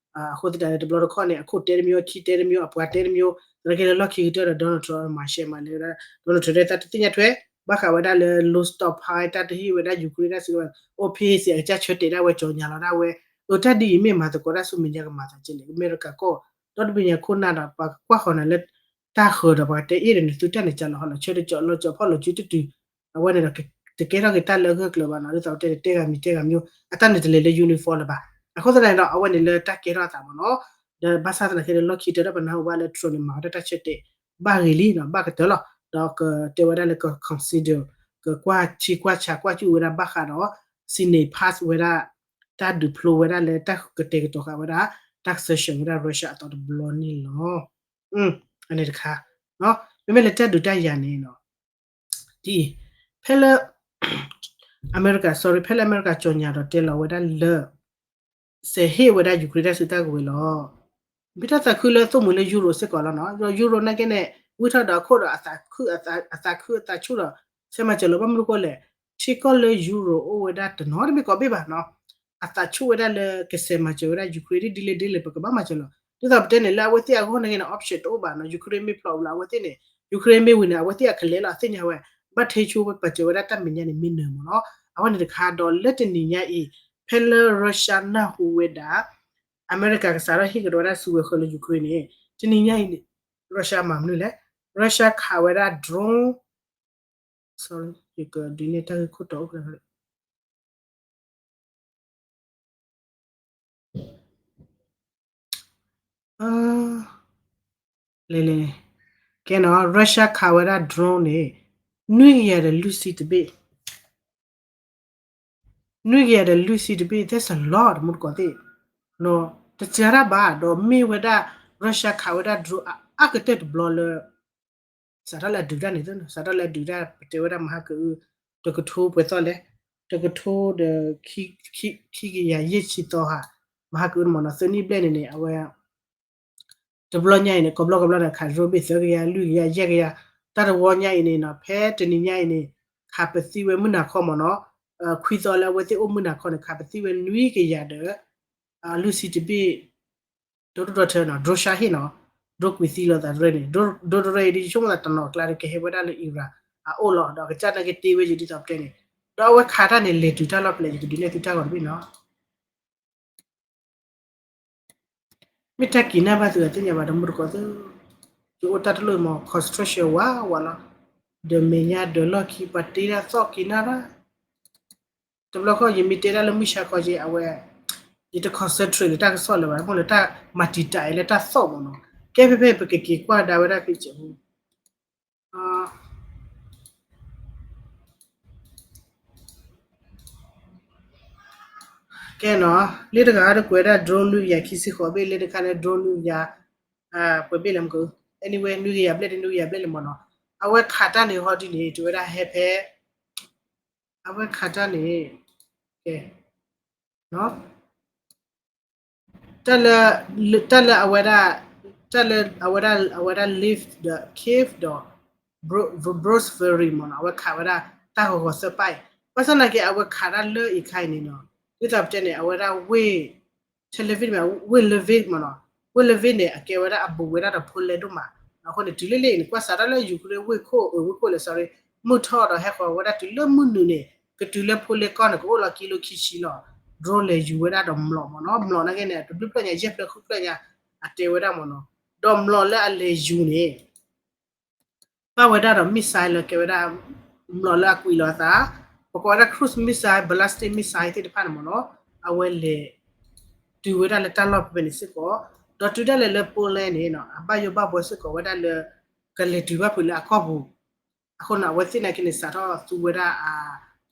အဃိသတးဒီး တဘျီတခီၣ်န့ၣ် အခိၣ်တဲတမံၤ အခံတဲတမံၤ အပှၤတဲတမံၤ သနာ်က့လၢလီၢ်ခံကတၢၢ်ဒီး Donald Trump မၤရှဲမၤလဲဝဲဒၣ် Donald Trump တဲသးတသ့ၣ်ညါထွဲ ဘၣ်ဃးဝဲဒၣ်လၢ low stockpile တၢ်တဟ့ၣ်ဝဲဒၣ် Ukraine တၢ်စုကဝဲၤ အိၣ်ဖ့စ့ၢ်အကစၢ်ဆၢတဲာ်ဒၣ်ဝဲ ကၠီညါလီၤဒၣ်ဝဲ အတၢ်ဒ်အံၤမ့ၢ်မၤသကိးတၢ်ဆူမဲာ်ညါကမၤသးကဲလဲၣ် အမဲရကၤကီၢ် ဒီတဘ့ၣ်ညါခိၣ်နၢ်ဒီး ပှၤကွၢ်ဃီၤနၤလၢ တၢ်ဃၢၤဒီး ပှၤတဲအ့ၣ်ဒီးနသုတၢ်န့ၣ် ကၢ်လီၤဟီလီၤဆၢတကၠီၤလီၤကၠီၤဖီၣ်လီၤစုတတုၤ အဝဲန့ၣ်ဒီး တကဲထီၣ်က့ၤတၢ်လၢအဂၢၢ်ကျၢၤဘၣ်နီၤ ဒ်သိးတဲန့ၣ် တဲဂၤမံၤတဲဂၤမံၤ အတၢ်န့ၣ်တလဲၤလၢ uniform လၢၤဘၣ်. အဃိသတးန့ၣ်ဒီး အဝဲန့ၣ်လၢတၢ်ကဲထီၣ်အသးမ့ၢ်နီၤ ဒီးဘၣ်ဆၣ်သနာ်က့ဒီး လီၢ်ခံကတၢၢ်ဒီးပနၢ်ဟူဘၣ်လၢ Trump န့ၣ် မၤဝဲဒၣ်တၢ်ဆၢတဲာ် ဘၣ်ဂ့ၤလံနီၤ ဘၣ်ကတၢၢ်လီၤ ဒီးကတဲဝဲဒၣ်လၢက consider ကကွၢ်ထံကွၢ်ဆးကွၢ်စူၣ်ဝဲဒၣ်ဘၣ်ဃးဒီး Senate pass ဝဲဒၣ် တၢ်ဒုးဖျိဝဲဒၣ်လၢတၢ်ကတဲာ်ကတီၤဃာ်ဝဲဒၣ် တၢ် sanction ဝဲဒၣ် Russia အသိးတဘျီန့ၣ်လီၤ. အန့ၣ်တခါ မ့မ့ၢ်လၢတၢ်ဒုးတၢ်ယၤန့ၣ်နီၤ ဒ်အံၤ ဖဲလၢ အမဲရကၤ sorry ဖဲလၢအမဲရကၤကၠီညါဒီးတဲလီၤဝဲဒၣ်လၢ စဲးဟ့ၣ်ဝဲဒၣ် Ukraine တၢ်စုတၢ်ကဝဲၤလီၤ. မ့ၢ်တၢ်သးခုလၢသိၣ်မှံၤလၢ Europe စ့ၢ်ကီးလီၤနီၤ ဒီး Europe နာ်က့န့ၣ် ဝံထီၣ်ဒီးအခိၣ်ဒီးအသးခုအသးဆူၣ်ဒီး ဆဲးမၤစၢၤလီၤ ဘၣ်မနုၤဃိလဲၣ် ထံကီၢ်လၢ Europe အိၣ်ဝဲဒၣ်တနီၤတမ့ၢ်ကိးဘ့ၣ်ဘၣ်နီၤ အသးဆူၣ်ဝဲဒၣ်လၢကစဲးမၤစၢၤဝဲဒၣ် Ukraine ဒ်လဲၣ်ဒ်လဲၣ် ပကဘၣ်မၤစၢၤလီၤ. ဒ်သိးပတဲန့ၣ် လၢအဝဲသ့ၣ်အဂီၢ်နာ်က့န့ၣ် option တအိၣ်ဘၣ်နီၤ Ukraine မ့ၢ်ဖျိးဝံၤလီၤ အဝဲသ့ၣ်န့ၣ် Ukraine မ့ၢ်ဝံၤန့ၣ် အဝဲသ့ၣ်အကလဲၤလီၤ အသ့ၣ်ညါဝဲ ဘၣ်ထဲဆိပာ်စၢၤဝဲဒၣ်တၢ်မဲာ်ညါန့ၣ် မ့ၢ်နၢၤမ့ၢ်နီၤ အဝဲန့ၣ်တခါဒီးလၢတနံၤညါအံၤ ဖဲလၢ Russia နၢ်ဟူဝဲဒၣ် အမဲရကၤကစးထီၣ်ဟ့ၣ်ကဒီးဝဲဒၣ်စုကဝဲၤဃၢၤလၢ Ukraine န့ၣ် တနံၤညါအံၤန့ၣ် Russia မၤမနုၤလဲၣ် Russia ခးဝဲဒၣ် drone sorry ယကဒုးနဲၣ်တၢ်ဂ့ၢ်ခိၣ်တီအိၣ်ဖျဲၣ် လဲၤလဲၤ ကဲနီၤ Russia ခးဝဲဒၣ် drone န့ၣ် နွံကယၤဒီးလွံၢ်ဆံတဘ့ၣ် နွံကယၤဒီးလွံၢ်ဆံတဘ့ၣ် that's a lot တမူတကိးသ့ၣ် တစှၤတၢ်ဘၣ် ဒီးမ့ၢ်ဝဲဒၣ် Russia ခးဝဲဒၣ် drone အအါကတၢၢ်တဘျီလၢ စးထီၣ်လၢအဒုးတၢ်န့ၣ် စးထီၣ်လၢအဒုးတၢ် ပတဲဝဲဒၣ်မဟါကအု တကထိပှဲၤသီလဲၣ် တကထိဒီး ခံကယၤယဲၢ်ဆံသီဧါ မဟါကအုန့ၣ်မ့ၢ်နီၤ သၢနံၣ်ဘျဲၣ်န့ၣ်န့ၣ် အဝဲ တဘျီညါအံၤန့ၣ် ကိးဘျီကိးဘျီန့ၣ် ခး drone ဘ့ၣ်သၢကယၤ လွံၢ်ကယၤ ယဲၢ်ကယၤ, တၢ်တဝီညါအံၤန့ၣ်နီၤ ဖဲတနံၤညါအံၤန့ၣ် ခးပသံဝဲမုၢ်နၤခီမ့ၢ်နီၤ, ခွံသီလၢအဝဲသ့ၣ်အိၣ်မုၢ်နၤခီန့ၣ် ခးပသံဝဲနွံကယၤဒီး လွံၢ်ဆံတဘ့ၣ်, ဒိၣ်ဒိၣ်ထၢထၢနီၤ drone ဆါဟ့ၣ်နီၤ, drone ကွံာ်သံလီၤသးရဲန့ၣ် drone တရၢအံၤဒ်ယဆိကမိၣ်သးတနီၤကျါဒီး ကဟဲဝဲဒၣ်လၢ Iran အအိၣ်လီၤ ဒီးကစၢ်နာ်က့တ့ဝဲယံၤဒ်သိးပတဲန့ၣ်, ဒီးအဝဲခးတၢ်န့ၣ် လဲၤတုၤတၢ်လီၢ်ဖဲလဲၣ် ယကဒုးနဲၣ်သုတၢ်ဂီၤတဘ့ၣ်နီၤ. မ့ၢ်တၢ်က့ၤနၢ်ဘၣ်သုအသ့ၣ်ညါဘၣ်ဒီး မုၢ်တကိးသု, ယအိၣ်တၢ်တလိၣ်မ့ၢ် construction ဝးဝးလီၤ, ဒီးမဲာ်ညါဒီးလီၢ်ခံ ပှၤတ့ဒၣ်သီၣ်က့ၤနၢ်ရၣ်, တဘျီခီယမ့ၢ်တဲဒၣ်လၢမုၢ်ဆါခီက့ၤ အဝဲ ယတ concentrate လၢတၢ်ကစီၣ်လၢၤဘၣ် မ့ၢ်လၢတၢ်မၤတံာ်တာ်အံၤလၢတၢ်သီၣ်မ့ၢ်နီၤ, ကဲဖဲဖဲပကက့ၤကွၢ်ဒါဝဲဒၣ်ဖဲစဲးပူ ကဲနီၤ, လၢတဂၤဒီးကွဲးဒၣ် drone နွံကယၤခံဆံဃိးဘ့ၣ် လၢတခါန့ၣ် drone နွံကယၤ, ပှဲၤဘ့ၣ်လဲၣ်မ့ၢ်က, anyway နွံကယၤဘျဲၣ်ဒ်နွံကယၤဘျဲၣ်လၢမ့ၢ်နီၤ, အဝဲခးတၢ်န့ၣ်ဟီဒ်န့ၣ် တဝဲဒၣ်ဟဲဖဲ အဝဲခးတၢ်န့ၣ်, ကဲ, တၢ်လၢ, တၢ်လၢအဝဲဒၣ်, တၢ်လၢအဝဲဒၣ် အဝဲဒၣ် Lviv ဒီး Kyiv ဒီး Bryansk မ့ၢ်နီၤ အဝဲခးဝဲဒၣ်တၢ်ဂီၤဂီၤသၢပၢ်အံၤ, ဘၣ်ဆၣ်နာ်က့အဝဲခးဒၣ်လၢအံၤခါအံၤန့ၣ်နီၤ, ဒ်သိးပတဲန့ၣ် အဝဲဒၣ်ဝ့ၢ် Tel Aviv မ့ၢ် ဝ့ၢ် Lviv မ့ၢ်နီၤ, ဝ့ၢ် Lviv န့ၣ် အကဲဝဲဒၣ်အဘူးဝဲဒၣ်ဒီးဖိလဲဒိၣ်မး, အဃိန့ၣ် တုၤလၢလၢအံၤန့ၣ် ကွၢ်စးထီၣ်လၢ Ukraine ဝ့ၢ်ခိၣ် အဝ့ၢ်ခိၣ်လဲၣ် sorry မုၢ်ထီၣ်ဒီးဟဲဃီၤဝဲဒၣ်တုၤလၢမုၢ်နုာ်န့ၣ် ကတုၤလၢဖိလဲကီၢ်န့ၣ် ကအိၣ်လီၤကံလိခံဆံလီၤ, drone လဲၤယူၤဝဲဒၣ်ဒီးမျိာ်မ့ၢ်နီၤ, မျိာ်နာ်က့န့ၣ် တဘျုးဖျၢၣ်ညါ ယဲၢ်ဖျၢၣ်ဃုဖျၢၣ်ညါ အတဲဝဲဒၣ်မ့ၢ်နီၤ, ဒီးမျိာ်လၢအလဲၤယူၤန့ၣ် ဘၣ်ဝဲဒၣ်ဒီး missile လၢကဲဝဲဒၣ် မျိာ်လၢအကွံာ်လီၤအသး, ပကိးဝဲဒၣ် cruise missile, ballistic missile သ့ၣ်တဖၣ်န့ၣ်မ့ၢ်နီၤ, အဝဲလဲၤ တုၤဝဲဒၣ်လၢတၢ်လီၢ်ဖဲဖဲန့ၣ်စ့ၢ်ကီး, ဒီးတုၤဒၣ်လဲာ်လၢ Poland န့ၣ်နီၤ အဘၣ်ယိၣ်ဘၣ်ဘှီစ့ၢ်ကီးဝဲဒၣ်လၢ ကလဲၤတုၤဘၣ်ဖုးလၢအကီၢ်ပူၤ, အဃိန့ၣ် အဝဲသ့ၣ်နာ်က့န့ၣ် စးထီၣ်သူဝဲဒၣ်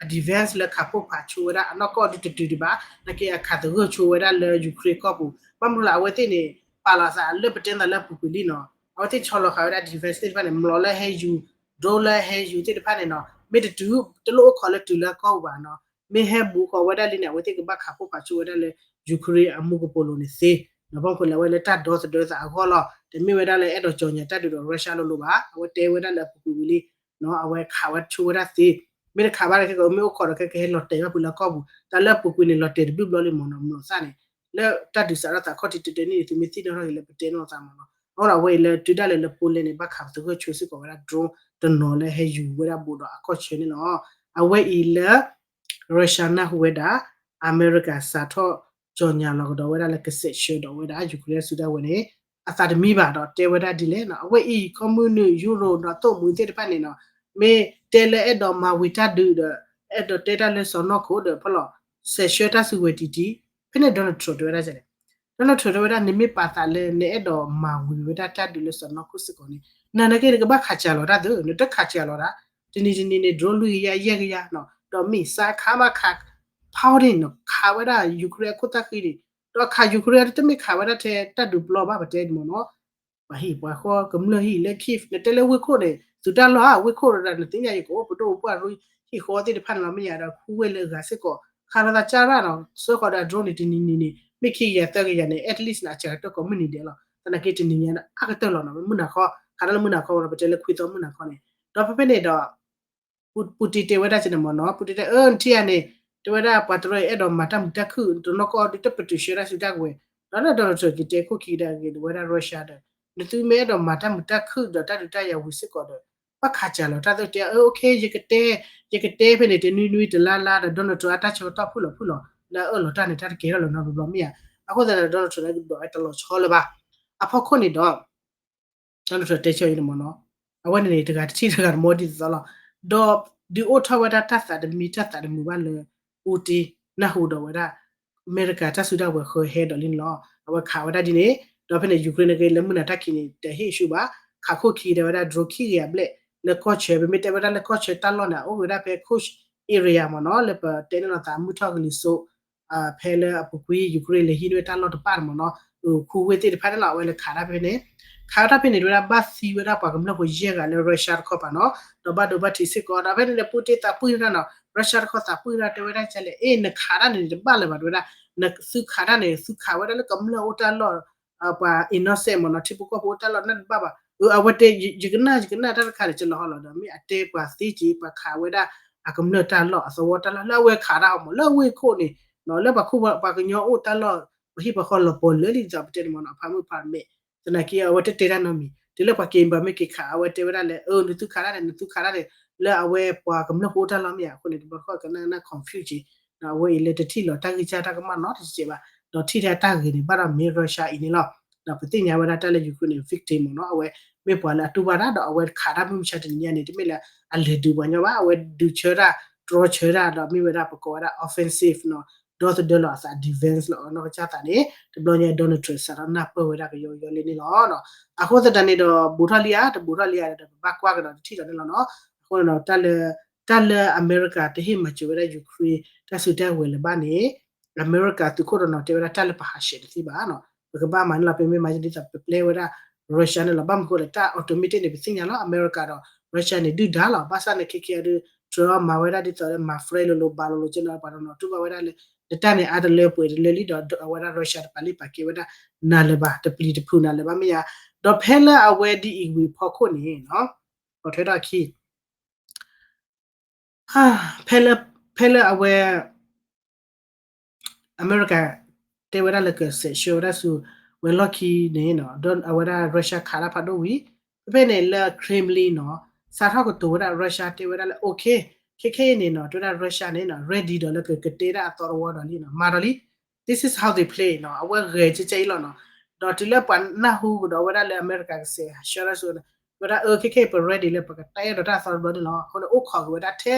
အ defense လၢခးဖှိၣ်ဖးဆိဝဲဒၣ် အနီၢ်ကီၢ်ဒုတတုၤဒံးဘၣ်, နာ်က့အခးသဂၢၢ်ဆိဝဲဒၣ်လၢ Ukraine ကီၢ်ပူၤ, ဘၣ်မနုၤလၢအဝဲသ့ၣ်န့ၣ် ပာ်လီၤသးလၢပတဲသးလၢအပူၤကွံာ်လံနီၤ, အဝဲသ့ၣ်ဆီလီၤဃာ်ဝဲဒၣ် defense သ့ၣ်တဖၣ်န့ၣ် မျိာ်လၢဟဲယူၤ, drone လၢဟဲယူၤသ့ၣ်တဖၣ်န့ၣ်နီၤ မ့ၢ်တတုၤ တလိၣ်အိၣ်ခိးလၢတုၤလၢအကီၢ်ပူၤဘၣ်နီၤ, မ့ၢ်ဟဲဘူးဃီၤဝဲဒၣ်လံန့ၣ် အဝဲသ့ၣ်ကဘၣ်ခးဖှိၣ်ဖးဆိဝဲဒၣ်လၢ Ukraine အမူကပိာ်လိၤန့ၣ်သ့, ဘၣ်မနုၤလၢအဝဲလၢတၢ်ဒီသဒၢသးအဂီၢ်လီၤ, တမ့ၢ်ဝဲဒၣ်လၢအဲၣ်ဒိးကၠီၤညါတၢ်ဒုးဒီး Russia လိၤလိၤဘၣ်, အဝဲတဲဝဲဒၣ်လၢအပူၤကွံာ်ဝံၤလံ အဝဲခးဝဲဆိဝဲဒၣ်သ့, မ့ၢ်တခးဘၣ်လၢခဲကီး မ့ၢ်အိၣ်ခိးဒီးခဲကဟဲလီၤတဲာ်ဘၣ်ဖုးလၢအကီၢ်ပူၤ, တၢ်လၢအပူၤကွံာ်န့ၣ် လီၤတဲာ်တဘျုးဘျီလံမ့ၢ်နီၤ, မျိာ်သၣ်န့ၣ် လၢတၢ်ဒုးစးထီၣ်သးခီၣ်ထံးတတဲန့ၣ် သုမ့ၢ်သ့ၣ်နီၣ်ထီၣ်ဂ့ၤလၢပတဲနီၣ်သးမ့ၢ်နီၤ, အဃိဒီးအဝဲအံၤလၢတုၤဒၣ်လဲာ်လၢ Poland န့ၣ် ဘၣ်ခးသဂၢၢ်ဆိစ့ၢ်ကီးဝဲဒၣ် drone တနီၤလၢဟဲယူၤဝဲဒၣ်ဘူးဒီးအကီၢ်ဆၢန့ၣ်လီၤ. အဝဲအံၤလၢ Russia နၢ်ဟူဝဲဒၣ် အမဲရကၤစးထီၣ်ကၠီၤညါလီၤကဒီးဝဲဒၣ်လၢကစဲးဆှၢဒီးဝဲဒၣ် Ukraine စုဒၣ်ဝဲန့ၣ် အသးတမံဘၣ်ဒီးတဲဝဲဒၣ်ဒ်လဲၣ်နီၤ, အဝဲအံၤ ကီၢ်မုၢ်နုာ် ယူရိၤဒီးသိၣ်မှံၤသ့ၣ်တဖၣ်န့ၣ်နီၤ, မ့ၢ်တဲလၢအဲၣ်ဒိးမၤဝံၤတၢ်ဒုးဒီး အဲၣ်ဒိးတဲတၢ်လၢစီၢ်နီၤခိၣ်ဒီးဖီလီၤ စဲးဆှၢတၢ်စုကဝဲၤတံၢ်တံၢ်, ဖဲန့ၣ် Donald Trump တဲဝဲဒၣ်လဲၣ်, Donald Trump တဲဝဲဒၣ် နမ့ၢ်ပာ်သးလၢ နအဲၣ်ဒိးမၤဝံၤဝဲဒၣ်တၢ်ဒုးလၢစီၢ်နီၤခိၣ်စ့ၢ်ကီးန့ၣ် နၤနာ်က့နကဘၣ်ခးစၢ်လီၤတၢ်သု, နတခးစၢ်လီၤတၢ်, တနံၤတနံၤန့ၣ် drone လွံၢ်ကယၤယဲၢ်ကယၤနီၤ, ဒီး missile ခးမးခး ဖီဒ့ၣ်နီၤ, ခးဝဲဒၣ် Ukraine အခိၣ်သၣ်ဃံန့ၣ်, ဒီးခး Ukraine တမ့ၢ်ခးဝဲဒၣ်ထဲတၢ်ဒုးပျီဘၣ် ပတဲဒ်မ့ၢ်နီၤ, ပှၤဟံၣ်ပှၤဃီကမျၢၢ်ဟံၣ်လၢ Kyiv နတဲလၢဝ့ၢ်ခိၣ်န့ၣ် သုးတၢ်လီၢ်ဧါ, ဝ့ၢ်ခိၣ်ဒီးနသ့ၣ်ညါ ယကအိၣ်ပဒိၣ်ပပှၢ်ရိဟံၣ်ဃီသ့ၣ်တဖၣ်န့ၣ်လီၤ, မ့ၢ်ယၤဒီးခူဝ့ၢ်လၢအဂၤစ့ၢ်ကီး ခးလိာ်သးကၢ်ရၣ်နီၤ, ဆှၢဃီၤဒီး drone န့ၣ် တနံၤနံၤန့ၣ် မ့ၢ်ခံကယၤသၢကယၤန့ၣ် at least န့ၣ် အစှၤကတၢၢ်ကိးမုၢ်နံၤဒဲးလီၤ, သနာ်က့တနံၤညါန့ၣ် အါကတၢၢ်လီၤနီၤ, မုၢ်နၤခီ ခးတၢ်လၢမုၢ်နၤခီဝဲဒီး ပတဲလၢခွံသီမုၢ်နၤခီန့ၣ်, ဒီးဖဲဖဲန့ၣ်ဒီး ပူၣ်တံၣ်တဲဝဲဒၣ်ကန့ၣ်မ့ၢ်နီၤ, ပူၣ်တံၣ်တဲ အၢ နထံၣ်ဧါန့ၣ်, တဲဝဲဒၣ်ပှၤတရၢအံၤအဲၣ်ဒိးမၤတၢ်မုာ်တၢ်ခုၣ် တနီၤကီၢ်ဒုးတပတုာ်ဆှၢတၢ်စုတၢ်ကဝဲၤ, ဒီးလၢ Donald Trump က့ၤတဲခိၣ်ခံကဒါက့ၤဒီးဝဲဒၣ် Russia ဒီး နသုမ့ၢ်အဲၣ်ဒိးမၤတၢ်မုာ်တၢ်ခုၣ်ဒီးတၢ်ဒုးတၢ်ယၤဝံၤစ့ၢ်ကီးဒီး ဘၣ်ခးစၢ်လီၤတၢ်သုတဲ အၢ okay ယကတဲ, ယကတဲဖဲန့ၣ် တနွံနွံတလါလါဒီး Donald Trump အတၢ်ဆၢကတီၢ်ဖုၣ်လီၤဖုၣ်လီၤ လၢအအၢၣ်လီၤတၢ်န့ၣ် တၢ်တကဲထီၣ်လၢၤနီတဘျီဘျီမ့ၢ်ဧါ, အဃိသတးဒီး Donald Trump ဒိးဝဲတလီၤဆီလၢၤဘၣ်, အဖီခိၣ်န့ၣ်ဒီး Donald Trump တဲဆၢအံၤန့ၣ်မ့ၢ်နီၤ, အဝဲန့ၣ်န့ၣ် တဂၤတထံၣ်တဂၤတမီဒ်သိးသိးလီၤ. ဒီးဒုးအိၣ်ထီၣ်ဝဲဒၣ်တၢ်သးတမံတၢ်သးတမုာ်ဘၣ်လၢ Putin နၢ်ဟူဒီးဝဲဒၣ် အမဲရကၤတၢ်စုတၢ်ဝဲၤဃၢၤဟဲဒီးလံန့ၣ်လီၤ. အဝဲခးဝဲဒၣ်ဒ်န့ၣ်, ဒီးဖဲန့ၣ် Ukraine နာ်က့လၢမုၢ်နၤတၢ်ခံးန့ၣ် တဟ့ၣ်ဆူၣ်ဘၣ်, ခးခိၣ်ခံဒီးဝဲဒၣ် drone ခံကယၤဘျဲၣ် လၢကီၢ်ဆၢ, ပမ့ၢ်တဲဝဲဒၣ်လၢကီၢ်ဆၢတၢ်လီၢ်န့ၣ် အအိၣ်ဝဲဒၣ်ဖဲ Kursk area မ့ၢ်နီၤ, လၢပတဲန့ၣ်လီၤသးမုၢ်ထီၣ်ကလံၤစိး ဖဲလၢအပူၤကွံာ် Ukraine လဲၤဟံးန့ၢ်ဝဲတၢ်လီၢ်တဖၣ်န့ၣ်မ့ၢ်နီၤ, ခူဝ့ၢ်သ့ၣ်တဖၣ်န့ၣ်လီၤ, အဝဲလဲၤခးတၢ်ဖဲန့ၣ်, ခးတၢ်ဖဲန့ၣ် တဲဝဲဒၣ်ဘၣ်သံဝဲဒၣ်ပှၤကမျၢၢ်ဖိယဲၢ်ဂၤလၢ Russia တခီပၤနီၤ, ဒီးဘၣ်ဒိဘၣ်ထံးစ့ၢ်ကီး, ဒီးဖဲန့ၣ် Putin သးပှၢ်တၢ်နီၤ, Russia တခီသးပှၢ်တၢ် တဲဝဲဒၣ်လဲၣ်, အ့ နခးတၢ်န့ၣ် တဘၣ်လၢၤဘၣ် တဲဝဲဒၣ်, နသုခးတၢ်န့ၣ် သုခးဝဲဒၣ်လၢကမျၢၢ်အိၣ်တၢ်လီၢ် ပှၤ innocent မ့ၢ်နီၤ ထံဖိကီၢ်ဖိအိၣ်တၢ်လီၢ်နၢ်တဘၣ်ဘၣ်. အဝဲတဲ ယကနၣ် ယကနၣ်တၢ်တခါန့ၣ် ကလီၤဟီလီၤဒီး မ့ၢ်အတဲပှၤသ့က့ၤ ပှၤခးဝဲဒၣ် အကမျၢၢ်တၢ်လီၢ် အသဝီတၢ်လီၢ် လၢအဝဲခးတၢ်အီၤမ့ၢ် လၢအဝ့ၢ်ခိၣ်န့ၣ် လၢပှၤခူပှၤကညီအိၣ်တၢ်လီၢ် ပှၤဟံၣ်ပှၤဃီလီၤပီၤလၢာ်လံ ဒ်သိးပတဲန့ၣ်မ့ၢ်နီၤ အဖးမုၢ်ဖးမဲာ် သနာ်က့အဝဲတတဲတၢ်နီတမံၤ တုၤလၢပှၤက့ၤဘၣ်မ့ၢ်က့ၤခး အဝဲတဲဝဲဒၣ်လၢ အၢ နသုခးတၢ်န့ၣ် နသုခးတၢ်န့ၣ် လၢအဝဲပှၤကမျၢၢ်ဖိအိၣ်တၢ်လီၢ်မ့ၢ်ဧါ အဃိန့ၣ် တဘျီတခီၣ်ကနၣ်ကနၣ် confuse က့ၤ ဒီးအဝဲအံၤလၢတထံၣ်လီၤတၢ်ဂံၢ်စၢ်တၢ်ကမၣ်နီတစဲးဘၣ် ဒီးထံၣ်ထဲအတၢ်ဂ့ၤန့ၣ် ဘၣ်ဒီးမ့ၢ် Russia အံၤန့ၣ်လီၤ. ဒီးပသ့ၣ်ညါဝဲဒၣ်တၢ်လၢ Ukraine န့ၣ် victim မ့ၢ်နီၤ အဝဲမ့ၢ်ပှၤလၢအတူၢ်ဘၣ်တၢ် ဒီးအဝဲခးတၢ်မုၢ်မဆါတနံၤညါန့ၣ် တမ့ၢ်လၢအလဲၤဒုးပှၤညီဘၣ် အဝဲဒုးဆၢတၢ် တြီဆၢတၢ် ဒီးမ့ၢ်ဝဲဒၣ်ပကိးဝဲဒၣ် offensive နီၤ ဒီသဒၢလီၤအသး defense လီၤ နီၢ်ကစၢ်သးန့ၣ် တဘျီညါ Donald Trump စးထီၣ်နၢ်ပၢၢ်ဝဲဒၣ်ကယီကယီလံန့ၣ်လီၤ. အဃိသတးန့ၣ်ဒီး ဘူးထီၣ်လံဧါ တဘူးထီၣ်လံဧါဒီး ပဘၣ်ကွၢ်ကဒီးတထံၣ်လီၤန့ၣ်လီၤနီၤ. အဃိန့ၣ်ဒီး တၢ်လၢ တၢ်လၢအမဲရကၤတဟ့ၣ်မၤစၢၤဝဲဒၣ် Ukraine တၢ်စုတၢ်ဝဲၤလၢၤဘၣ်န့ၣ် အမဲရကၤသုးခိၣ်ဒီးနီၤ တဲဝဲဒၣ်တၢ်လၢပဟးဆှဲးတသ့ဘၣ်နီၤ ပကဘၣ်မၤန့ၣ်လီၤ ပမ့ၢ်မၤဒ်သိးပပျဲဝဲဒၣ် Russia န့ၣ်လီၤ ဘၣ်မနုၤဃိလဲၣ် တၢ် automatic န့ၣ် ပသ့ၣ်ညါလီၤ အမဲရကၤဒီး Russia န့ၣ် ဒုၣ်ဒါလီၤ ဘၣ်ဆၣ်န့ၣ် ခဲခဲအံၤဒုး Trump မၤဝဲဒၣ်ဒ်သိးလၢမၤ friend လိၤလိၤဘၣ်လိၤလိၤကဲနီၤ ပှၤတနီၤတူၢ်ဘၣ်ဝဲဒၣ်လၢ နတၢ်န့ၣ် အါတလၢပှဲၤတလၢလံဒီး အဝဲဒၣ် Russia တပာ်လံပာ်ကဲဝဲဒၣ်နၤလၢၤဘၣ် တပျံၤတဖုးနၤလၢၤဘၣ်မ့ၢ်ဧါ ဒီးဖဲလၢအဝဲဒ်အံၤဝံၤဖီခိၣ်န့ၣ်နီၤ ပိာ်ထွဲထီၣ်အခံ ဖဲလၢ ဖဲလၢအဝဲ အမဲရကၤ တဲဝဲဒၣ်လၢကစဲးဆှၢဝဲဒၣ်ဆူ ဝဲၤလီၢ်ခံန့ၣ်နီၤ ဒီးအဝဲဒၣ် Russia ခးတၢ်ဖးဒိၣ်ဝံၤ ဖဲဖဲန့ၣ်လၢ Kremlin နီၤ စးထီၣ်ကတိၤဝဲဒၣ် Russia တဲဝဲဒၣ်လၢ okay ခဲခဲအံၤန့ၣ်နီၤ တဲဝဲဒၣ် Russia န့ၣ်နီၤ ready ဒီးလၢကကတဲဒၣ်အသီတဝီဒီးလံနီၤ မၤဒီးလံ this is how they play နီၤ အဝဲဂဲၤကဲကဲအံၤလီၤနီၤ ဒီးတုၤလၢပှၤနၢ်ဟူကဒီးဝဲဒၣ်လၢအမဲရကၤကစဲးဆှၢဒၣ်ဆူ ဝဲဒၣ်အၢ ခဲခဲအံၤ ပ ready လၢပကတဲဒီးတၢ်သီတဘျီန့ၣ်လီၤ. အဃိန့ၣ် အိၣ်ခိးက့ၤဝဲဒၣ်ထဲ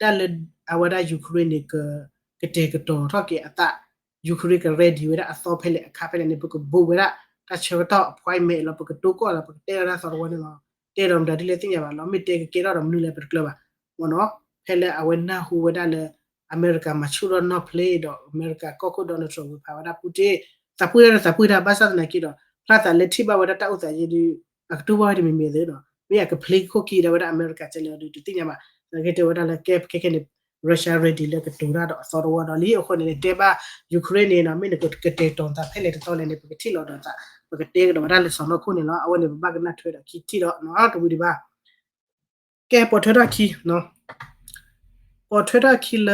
ဒၣ်လၢ အဝဲဒၣ် Ukraine န့ၣ် က ကတဲာ်ကတီၤထီၣ်က့ၤအသး Ukraine က ready ဝဲဒၣ်အသီဖဲလဲၣ်အခါဖဲလဲၣ်န့ၣ် ပကဘိးဝဲဒၣ် တၢ်ဆၢကတီၢ် appointment လီၤ ပကတိၢ်ကီၢ်လီၤ ပကတဲဒီးတၢ်သီတဝီန့ၣ်လီၤ. တဲဒီးမတၤဒ်လဲၣ်သ့ၣ်ညါဘၣ်လီၤ မ့ၢ်တဲကကဲထီၣ်ဒီးမနုၤလဲၣ်ပတကျၢၤဘၣ် မ့ၢ်နီၤ ဖဲလၢအဝဲနၢ်ဟူဝဲဒၣ်လၢ အမဲရကၤမၤဆူၣ်ထီၣ်နီၣ်ဖျ့ဒီး အမဲရကၤကီၢ်ခိၣ် Donald Trump ဝဲဖးဝဲဒၣ် Putin သးပှၢ်တၢ်ဒီးသးပှၢ်တၢ် ဘၣ်ဆၣ်သနာ်က့ဒီး ဖျါသးလၢထံၣ်ဘၣ်ဝဲဒၣ်တၢ်အိၣ်သးယဲဒုး အကတူၢ်ဘၣ်ဝဲတမံၤမံၤသ့ဒီး မ့ၢ်အကဖျ့ခိၣ်ခံဒီးဝဲဒၣ်အမဲရကၤကဲလဲၣ်ဒီး တသ့ၣ်ညါဘၣ်. သနာ်က့တဲဝဲဒၣ်လၢကဲခဲခဲန့ၣ် Russia ready လၢကတိၤတၢ်ဒီးအသီတဝီဒီးလံ အဃိန့ၣ်န့ၣ် တဲဘၣ် Ukraine န့ၣ်နီၤ မ့ၢ်နကကတဲာ်ကတီၤသးဖဲလဲၣ်တသီလဲၣ်န့ၣ် ပကထံၣ်လီၤဒီးသး ပကတဲကဒီးဝဲဒၣ်လၢစီၤနီၢ်ခိၣ်န့ၣ်လီၤ. အဝဲန့ၣ် ပဘၣ်ကနၣ်ထွဲဒီးခံထံၣ်ဒီးနီၤ တဝံၤဒံးဘၣ် ကဲ ပိာ်ထွဲထီၣ်ခံ ပိာ်ထွဲထီၣ်ခံလၢ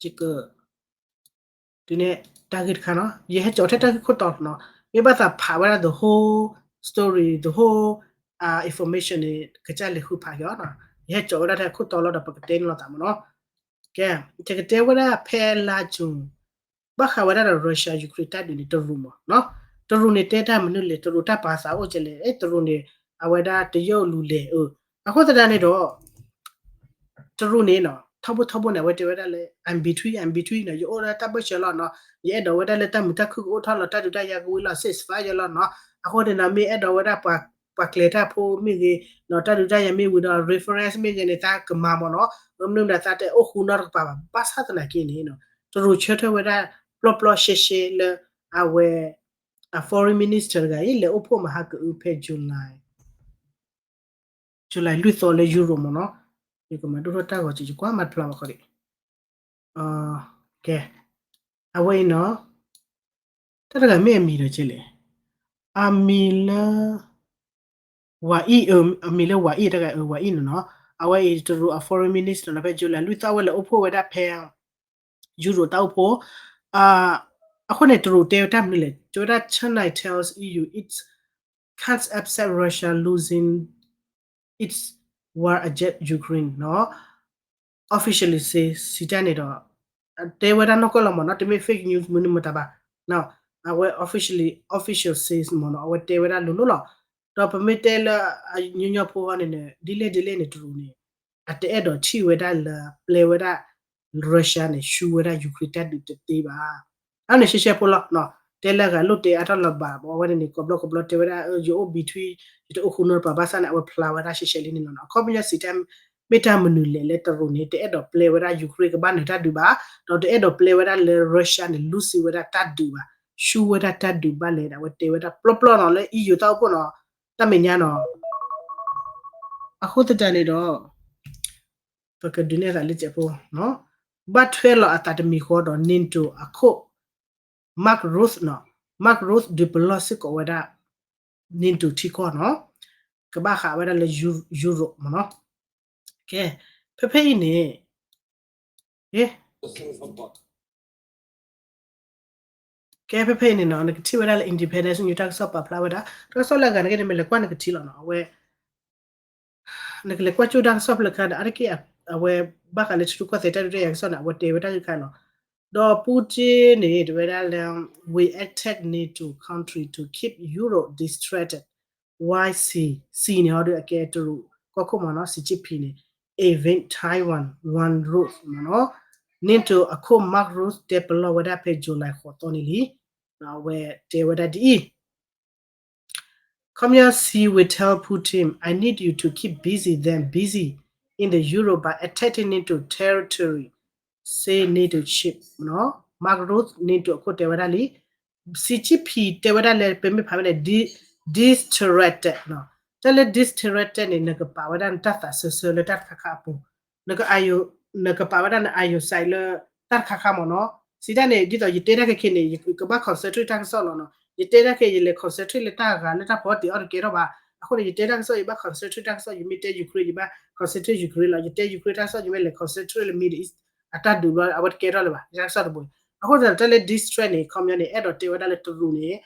ယက ဒ်န့ၣ် တၢ်ဂ့ၢ်တခါနီၤ ယဟဲကၠီၤထဲတၢ်ဂ့ၢ်ခိၣ်တီနီၤ မ့ၢ်ဘၣ်သးဖးဝဲဒၣ် the whole story the whole information န့ၣ် ကစၢ်လဲၤဃုဖးက့ၤအီၤနီၤ ယဟဲကၠီၤဝဲဒၣ်ထဲခိၣ်တီလီၤဒီး ပကတဲန့ၢ်လိာ်သးမ့ၢ်နီၤ ကဲ ယကတဲဝဲဒၣ်ဖဲလါကၠူၢ် ဘၣ်ဃးဝဲဒၣ်ဒီး Russia Ukraine တၢ်ဒုးန့ၣ် တရူးမ့ၢ်နီၤ တရူးန့ၣ်တဲတၢ်မနုၤလဲၣ် တရူးတၢ်ပာ်သးအိၣ်ကဲလဲၣ် တရူးန့ၣ် အဝဲဒၣ်တရုတ်လူလဲၣ် အဃိသတးန့ၣ်ဒီး တရူးန့ၣ်နီၤ ထီဘိထီဘိန့ၣ် အဝဲတဲဝဲဒၣ်လၢ I'm between I'm between နီၤ ယအိၣ်လၢတၢ်ဘၢၣ်စၢၤလီၤနီၤ ယအဲၣ်ဒိးဝဲဒၣ်လၢတၢ်မုာ်တၢ်ခုၣ်ကအိၣ်ထီၣ်လီၤ တၢ်ဒုးတၢ်ယၤကဝံၤလီၤ ceasefire လီၤနီၤ အဃိန့ၣ်နီၤ မ့ၢ်အဲၣ်ဒိးဝဲဒၣ် ပှၤကျဲၤတၢ်ဖိမ့ၢ်ဂ့ၤ တၢ်ဒုးတၢ်ယၤမ့ၢ်ဝံၤဒီး reference မ့ၢ်ဂ့ၤန့ၣ် သးကမၤမ့ၢ်နီၤ မနုၤမတၤသးတအိၣ်ဃူနီတကပၤဘၣ် ဘၣ်ဆၣ်သနာ်က့န့ၣ် တရူးဆၢထၢၣ်ဝဲဒၣ် ပျီပျီရှဲရှဲလၢ အဝဲ အ foreign minister တဂၤအံၤ လဲၤအိၣ်ဖှိၣ်မဟါကအုဖဲ July July လွံၢ်သီလၢ Europe မ့ၢ်နီၤ, ယကမၤဒိၣ်ထီၣ်တၢ်ဂီၤစ့ၢ် ယကွၢ်မၤတဖျါဘၣ်ခီဒံး, ကဲ, အဝဲအံၤနီၤ, တၢ်တဂၤမ့ၢ်အမံၤဒီးကဲလဲၣ်, အမံၤလၢ ဝၤအံၣ်, အမံၤလၢဝၤအံၣ်တဂၤ, ဝၤအံၣ်နီၤနီၤ, အဝဲအံၤတရူးအ foreign minister နီၤ ဖဲ July လွံၢ်သီ အဝဲလဲၤအိၣ်ဖှိၣ်ဝဲဒၣ်ဖဲ Europe တၢ်အိၣ်ဖှိၣ်, အဃိန့ၣ် တရူးတဲဝဲတၢ်မနုၤလဲၣ်, တဲဝဲဒၣ် China tells E U it can't accept Russia losing its war against Ukraine နီၤ, officially say စံးတၢ်န့ၣ်ဒီး တဲဝဲဒၣ်နီၢ်ကီၢ်လီၤမ့ၢ်နီၤ, တမ့ၢ် fake news မနုၤမတၤဘၣ်, အဝဲ officially, official says မ့ၢ်နီၤ, အဝဲတဲဝဲဒၣ်လိၤလိၤလီၤ, ဒီးပမ့ၢ်တဲလၢအညီညီဖိဃီန့ၣ် ဒ်လဲၣ်ဒ်လဲၣ်န့ၣ် တရူးန့ၣ် အတအဲၣ်ဒိးထံၣ်ဝဲဒၣ်လၢပျဲဝဲဒၣ် Russia န့ၣ် ဆူဝဲဒၣ် Ukraine တၢ်ဒုးတသ့ဘၣ်. အန့ၣ်ရှဲရှဲဖိလီၤ, တဲလၢအဂၤလိၣ်တဲအါထီၣ်လၢၤဘၣ်, အဝဲန့ၣ်န့ၣ် ကိးဘျီကိးဘျီတဲဝဲဒၣ် ယအိၣ် between ယတအိၣ်ဃူနီတပၤဘၣ်ဆၣ်န့ၣ် အဝဲဖျါဝဲဒၣ်ရှဲရှဲလံန့ၣ်လီၤ. အခီပညီစံးတၢ် မ့ၢ်တၢ်မနုၤလဲၣ်လၢတရူးန့ၣ် တအဲၣ်ဒိးပျဲဝဲဒၣ် Ukraine ကဘၣ်နုာ်တၢ်ဒုးဘၣ်, ဒီးတအဲၣ်ဒိးပျဲဝဲဒၣ်လၢ Russia န့ၣ် lose ဝဲဒၣ်တၢ်ဒုးဘၣ်, ဆူဝဲဒၣ်တၢ်ဒုးဘၣ်လဲၣ်ဒီး အဝဲတဲဝဲဒၣ်ပျီပျီနီၤ လၢ E U တၢ်အိၣ်ဖှိၣ်နီၤ, တၢ်မဲာ်ညါနီၤ အဃိသတးန့ၣ်ဒီး ပကဒုးနဲၣ်သးလၢကဲးဖိ, ဘၣ်ထွဲလီၤအသးတမံၤဃီဒီး NATO အခိၣ် Mark Rutte နီၤ, Mark Rutte ဒုးပလီၢ်စ့ၢ်ကီးဝဲဒၣ် NATO ထံကီၢ်နီၤ, ကဘၣ်ဃးဝဲဒၣ်လၢ Europe မ့ၢ်နီၤ. ကဲ, ဖဲဖဲအံၤန့ၣ်, ကဲ ဖဲဖဲအံၤန့ၣ်နီၤ နကထံၣ်ဝဲဒၣ်လၢ Independence News တၢ်ကစီၣ်ပာ်ဖျါဝဲဒၣ် တၢ်ကစီၣ်လၢအဂၤန့ၣ်က့န့ၣ် မ့ၢ်လဲၤကွၢ်နကထံၣ်လီၤနီၤ. အဝဲ နကလဲၤကွၢ်ကၠိတၢ်ကစီၣ်ဖျၢၣ်ခါဒီး အါတက့ၢ် အဝဲဘၣ်ဃးလၢထံရူၢ်ကီၢ်သဲးတၢ်ဒုးတၢ်ယၤကစီၣ်န့ၣ် အဝဲတဲဝဲတၢ်ဂ့ၢ်ခါနီၤ. ဒီး Putin န့ၣ် တဲဝဲဒၣ်လၢ we attack NATO country to keep Europe distracted while Xi, Xi န့ၣ် ဟီဒီးအကဲတရူးကီၢ်ခိၣ်မ့ၢ်နီၤ Xi Jinping န့ၣ် invade Taiwan one road မ့ၢ်နီၤ. NATO အခိၣ် Mark Rutte တဲပလီၢ်ဝဲဒၣ်ဖဲ July ဃိးသီန့ၣ်လံ. အဝဲတဲဝဲဒၣ်ဒ်အံၤ ခီပညီ Xi will tell Putin, I need you to keep busy, then busy in the Europe by attacking NATO territory, say NATO chief. Mark Rutte NATO အခိၣ်တဲဝဲဒၣ်လံ. Xi Jinping တဲဝဲဒၣ်လၢ ပမ့ၢ်ဖးဝဲန့ၣ် distracted တၢ်လၢ distracted န့ၣ် နကပာ်ဝဲဒၣ်နတၢ်သးစၢၢ်ဆၢလၢတၢ်တခါခါအပူၤ, နက နကပာ်ဝဲဒၣ်န eyesight လၢတၢ်တခါခါမ့ၢ်နီၤ. စံးတၢ်န့ၣ် ဒ်သိးယတဲတၢ်ခဲခဲန့ၣ် ယကဘၣ် concentrate တၢ်ကစီၣ်လီၤနီၤ. ယတဲတၢ်ခဲ ယလဲၤ concentrate လၢတၢ်အဂၤလၢတၢ်ဖီတ့ၢ်အီၣ်တကဲထီၣ်ဘၣ်. အဃိန့ၣ် ယတဲတၢ်ကစီၣ် ယဘၣ် concentrate တၢ်ကစီၣ်, ယမ့ၢ်တဲ Ukraine ယဘၣ် concentrate Ukraine လီၤ. ယတဲ Ukraine တၢ်ကစီၣ် ယမ့ၢ်လဲၤ concentrate လၢ Middle East အတၢ်ဒုးဘျီ အဝဲတကဲထီၣ်လၢၤဘၣ် ယတၢ်ကစီၣ်တဘိ. အဃိသတးန့ၣ် တၢ်လၢ distract န့ၣ် ခီပညီန့ၣ် အဲၣ်ဒိးတဲဝဲဒၣ်လၢတရူးန့ၣ်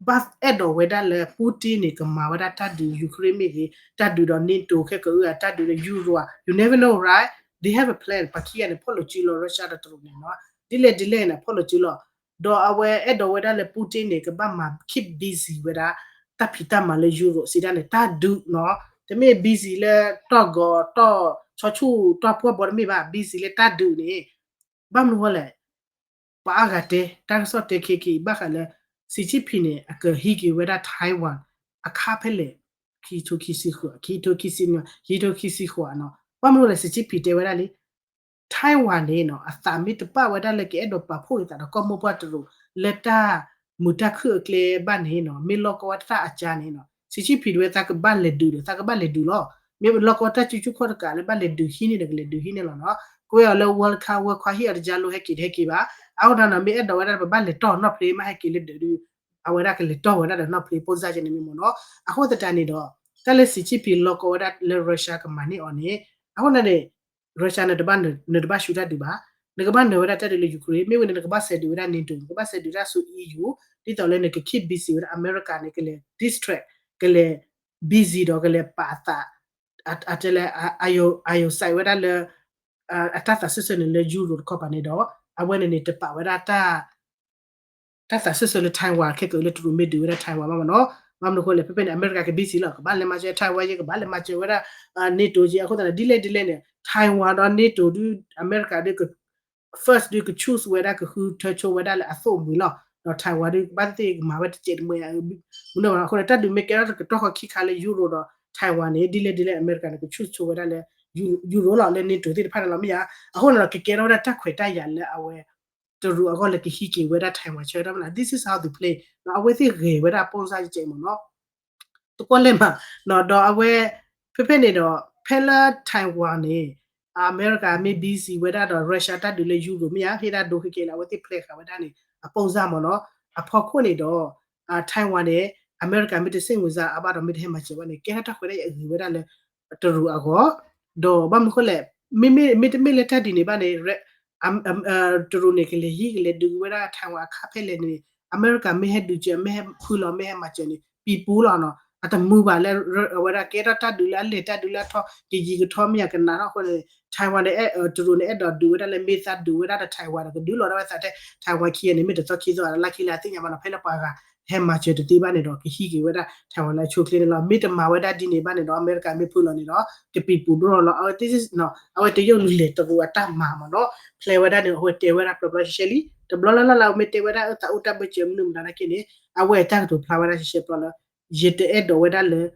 ဘၣ်အဲၣ်ဒိးဝဲဒၣ်လၢ Putin န့ၣ် ကမၤဝဲဒၣ်တၢ်ဒုး Ukraine မ့ၢ်ဂ့ၤ, တၢ်ဒုးဒီး NATO ခဲကနံၣ်အံၤ တၢ်ဒုးဒီး Europe ဧါ, you never know, right? They have a plan. ပှၤခံဂၤန့ၣ် ဖီၣ်လိာ်စုလီၤ Russia ဒီးတရူးန့ၣ်နီၤ, ဒ်လဲၣ်ဒ်လဲၣ်န့ၣ် ဖီၣ်လိာ်စုလီၤ. ဒီးအဝဲအဲၣ်ဒိးဝဲဒၣ်လၢ Putin န့ၣ် ကဘၣ်မၤ keep busy ဝဲဒၣ် တၢ်ဖံးတၢ်မၤလၢ Europe စံးတၢ်န့ၣ် တၢ်ဒုးနီၤ, တမ့ၢ် busy လၢတီၢ်ဂီၤ တီၢ်ဆီဆူၣ် တီၢ်ပှီၢ်ဘီတမ့ၢ်ဘၣ်, busy လၢတၢ်ဒုးန့ၣ် ဘၣ်မနုၤဃိလဲၣ် ပှၤအါဂၤတဲ တၢ်ကစီၣ်တဲခဲက့ၤ ဘၣ်ဃးလၢ Xi Jinping န့ၣ် အကဟံးက့ၤဝဲဒၣ် Taiwan အခါဖဲလဲၣ်, ခံထိခံဆံဃိး, ခံထိခံဆံနွံ, ခံထိခံဆံဃိးနီၤ. ဘၣ်မနုၤလဲၣ် Xi Jinping တဲဝဲဒၣ်လံ Taiwan န့ၣ်နီၤ အသးမ့ၢ်တပာ်ဝဲဒၣ်လၢကအဲၣ်ဒိးပာ်ဖှိၣ်က့ၤသးဒီးကီၢ်မိၢ်ပှၢ်တရူး လၢတၢ်မုာ်တၢ်ခုၣ်အကျဲဘၣ်န့ၣ်နီၤ, မ့ၢ်လီၢ်ကီဝဲတၢ်အကါန့ၣ်နီၤ, Xi Jinping တဲဝဲ သးကဘၣ်လဲၤဒုးဒီး သးကဘၣ်လဲၤဒုးလီၤ. မ့ၢ်လီၢ်ကီတၢ်စုဆူၣ်ခီၣ်တကးလၢဘၣ်လဲၤဒုးဟံးန့ၢ်ဒီး ကလဲၤဒုးဟံးန့ၢ်လီၤနီၤ. ကွဲအီၤလၢ World Cup, World Cup ဟံးအီၤတကါလိဟဲက့ၤတဟဲက့ၤဘၣ်. အဃိသတးနီၤ မ့ၢ်အဲၣ်ဒိးဝဲဒၣ် ပဘၣ်လဲၤတီၢ်နီၢ်ဖျ့ မ့ၢ်ဟဲက့ၤလၢဒုးဒုး အဝဲဒၣ်ကလဲၤတီၢ်ဝဲဒၣ်ဒီးနီၢ်ဖျ့ ပိၢ်စၢ်ကဲန့ၣ်မ့ၢ်မ့ၢ်နီၤ. အဃိသတးန့ၣ်ဒီး တၢ်လၢ Xi Jinping လီၢ်ကီဝဲဒၣ်လၢ Russia ကမၤန့ၢ်အီၤန့ၣ် အဃိန့ၣ် Russia န့ၣ် နတဘၣ်ရှူတၢ်ဒုးဘၣ်, နကဘၣ်နၢၤဝဲဒၣ်တၢ်ဒုးလၢ Ukraine, မ့ၢ်ဝံၤန့ၣ် နကဘၣ်ဆဲးဒုးဝဲဒၣ် NATO, နကဘၣ်ဆဲးဒုးတၢ်ဆူ EU, ဒ်သိးလၢနက keep busy ဝဲဒၣ် America န့ၣ် ကလဲၤ distract, ကလဲၤ busy ဒီးကလဲၤပာ်အသး အတဲလဲၣ် အယိာ်စဲးဝဲဒၣ်လၢ အတၢ်သးစၢၢ်ဆၢန့ၣ်လၢ Europe တခီပၤန့ၣ်ဒီး အဝဲန့ၣ်န့ၣ် တပာ်ဝဲဒၣ် တၢ်သးစၢၢ်ဆၢလၢ Taiwan ခဲကနံၣ်အံၤလၢတရူးမ့ၢ်ဒုးဝဲဒၣ် Taiwan ဘၣ်မ့ၢ်နီၤ. ဘၣ်မနုၤအဃိလဲၣ် ဖဲဖဲန့ၣ် America က busy လီၤ, ကဘၣ်လဲၤမၤစၢၤ Taiwan ယဲ ကဘၣ်လဲၤမၤစၢၤဝဲဒၣ် NATO ယဲ အဃိသတးန့ၣ် ဒ်လဲၣ်ဒ်လဲၣ်န့ၣ် Taiwan ဒီး NATO ဒုး America ဒုး first ဒုးက choose ဝဲဒၣ် ကဃုထၢဆိဝဲဒၣ်လၢအသိၣ်မှံၤလီၤ. ဒီး Taiwan ဒုး ဘၣ်သ့ၣ်သ့ၣ်ကမၤဝဲတစဲးတမှဲၤ မနုၤဘၣ်. အဃိန့ၣ် တၢ်ဒုးမ့ၢ်ကဲထီၣ်တကတီၢ်ဃီခံခါလၢ Europe ဒီး Taiwan န့ၣ် ဒ်လဲၣ်ဒ်လဲၣ် America န့ၣ် က choose ဆိဝဲဒၣ်လၢ Euro လီၤ လၢ NATO သ့ၣ်တဖၣ်န့ၣ်လီၤ မ့ၢ်ဧါ. အဃိန့ၣ်ဒီး ကကဲထီၣ်ဝဲဒၣ်တၢ်ခွဲးတၢ်ယာ်လၢအဝဲ တရူးအဂီၢ်လၢကဟံးက့ၤဝဲဒၣ် Taiwan ဆၢကတီၢ်မနုၤ this is how they play ဒီးအဝဲသ့ၣ်ဂဲၤဝဲဒၣ် ပိၢ်စၢ်ကဲမ့ၢ်နီၤ တကွၢ်လဲၣ်မး ဒီးအဝဲ ဖဲဖဲန့ၣ်ဒီး ဖဲလၢ Taiwan န့ၣ် အမဲရကၤမ့ၢ် busy ဝဲဒၣ်ဒီး Russia တၢ်ဒုးလၢ Europe မ့ၢ်ဧါ ဟ့ၣ်ဒၣ်ဒိခဲကဲလၢ အဝဲသ့ၣ် plan ဃာ်ဝဲဒၣ်န့ၣ် အပိၢ်စၢ်မ့ၢ်နီၤ အဖီခိၣ်န့ၣ်ဒီး Taiwan န့ၣ် အမဲရကၤမ့ၢ်တ စိတ်ဝင်စား အါဘၣ်ဒီးမ့ၢ်တဟဲမၤစၢၤဘၣ်န့ၣ် ကဲထီၣ်တၢ်ခွဲးတၢ်ယာ်အဂ့ၤဝဲဒၣ်လၢ တရူးအဂီၢ် ဒီးဘၣ်မနုၤဃိလဲၣ် မ့မ့ၢ်တမ့ၢ်လၢတၢ်ဒ်န့ၣ်ဘၣ်န့ၣ် တရူးန့ၣ် ကလဲၤဟံးကလဲၤဒုးဝဲဒၣ် Taiwan အခါဖဲလဲၣ်န့ၣ် အမဲရကၤမ့ၢ်ဟဲဒုးစၢၤ မ့ၢ်ဟဲဖုလီၤ မ့ၢ်ဟဲမၤစၢၤန့ၣ် ပံၤပူၤလီၤနီၤ အတမုာ်ဘၣ်လၢ အဝဲဒၣ်ကဲထီၣ်တၢ်ဒုးလၢအလဲၤတၢ်ဒုးလၢအထီ ကယံာ်ကထီမ့ၢ်ယၤကနးထီၣ်အဃိန့ၣ် Taiwan န့ၣ် တရူးန့ၣ် အဲၣ်ဒိးဒုးဝဲဒၣ်လၢမ့ၢ်သးဒုးဝဲဒၣ်ဒီး Taiwan ဒီးကဒုးလီၤဒၣ်ဝဲသးထဲ Taiwan ခံဂၤန့ၣ် မ့ၢ်တသီခံသီ လါခံလါသ့ၣ်ညါဘၣ်နီၤ ဖဲလၢပှၤဂၤ ဟဲမၤစၢၤတသ့ဘၣ်န့ၣ်ဒီး ကဟံးက့ၤဝဲဒၣ် Taiwan လၢအဆိအချ့န့ၣ်လီၤ. မ့ၢ်တမၤဝဲဒၣ်ဒ်န့ၣ်ဘၣ်န့ၣ်ဒီး အမဲရကၤမ့ၢ်ဖုလီၤန့ၣ်ဒီး ကပံၤပူၤဒိၣ်လီၤလီၤ. အဝဲသ့ၣ် အဝဲတယိၣ်လူၤလဲၤတရူးအတၢ်မၤမ့ၢ်နီၤ plan ဝဲဒၣ်န့ၣ် အဝဲတဲဝဲဒၣ်ပျီပျီရှဲရှဲလံ တဘျီလၢ်လၢ်လၢအဝဲမ့ၢ်တဲဝဲဒၣ် သးအိၣ်တၢ်ဘၢၣ်စၢၤမနုၤမတၤနာ်က့န့ၣ် အဝဲတၢ်ကတိၤဖျါဝဲဒၣ်ရှဲရှဲပျီလၢ ယတအဲၣ်ဒိးဝဲဒၣ်လၢ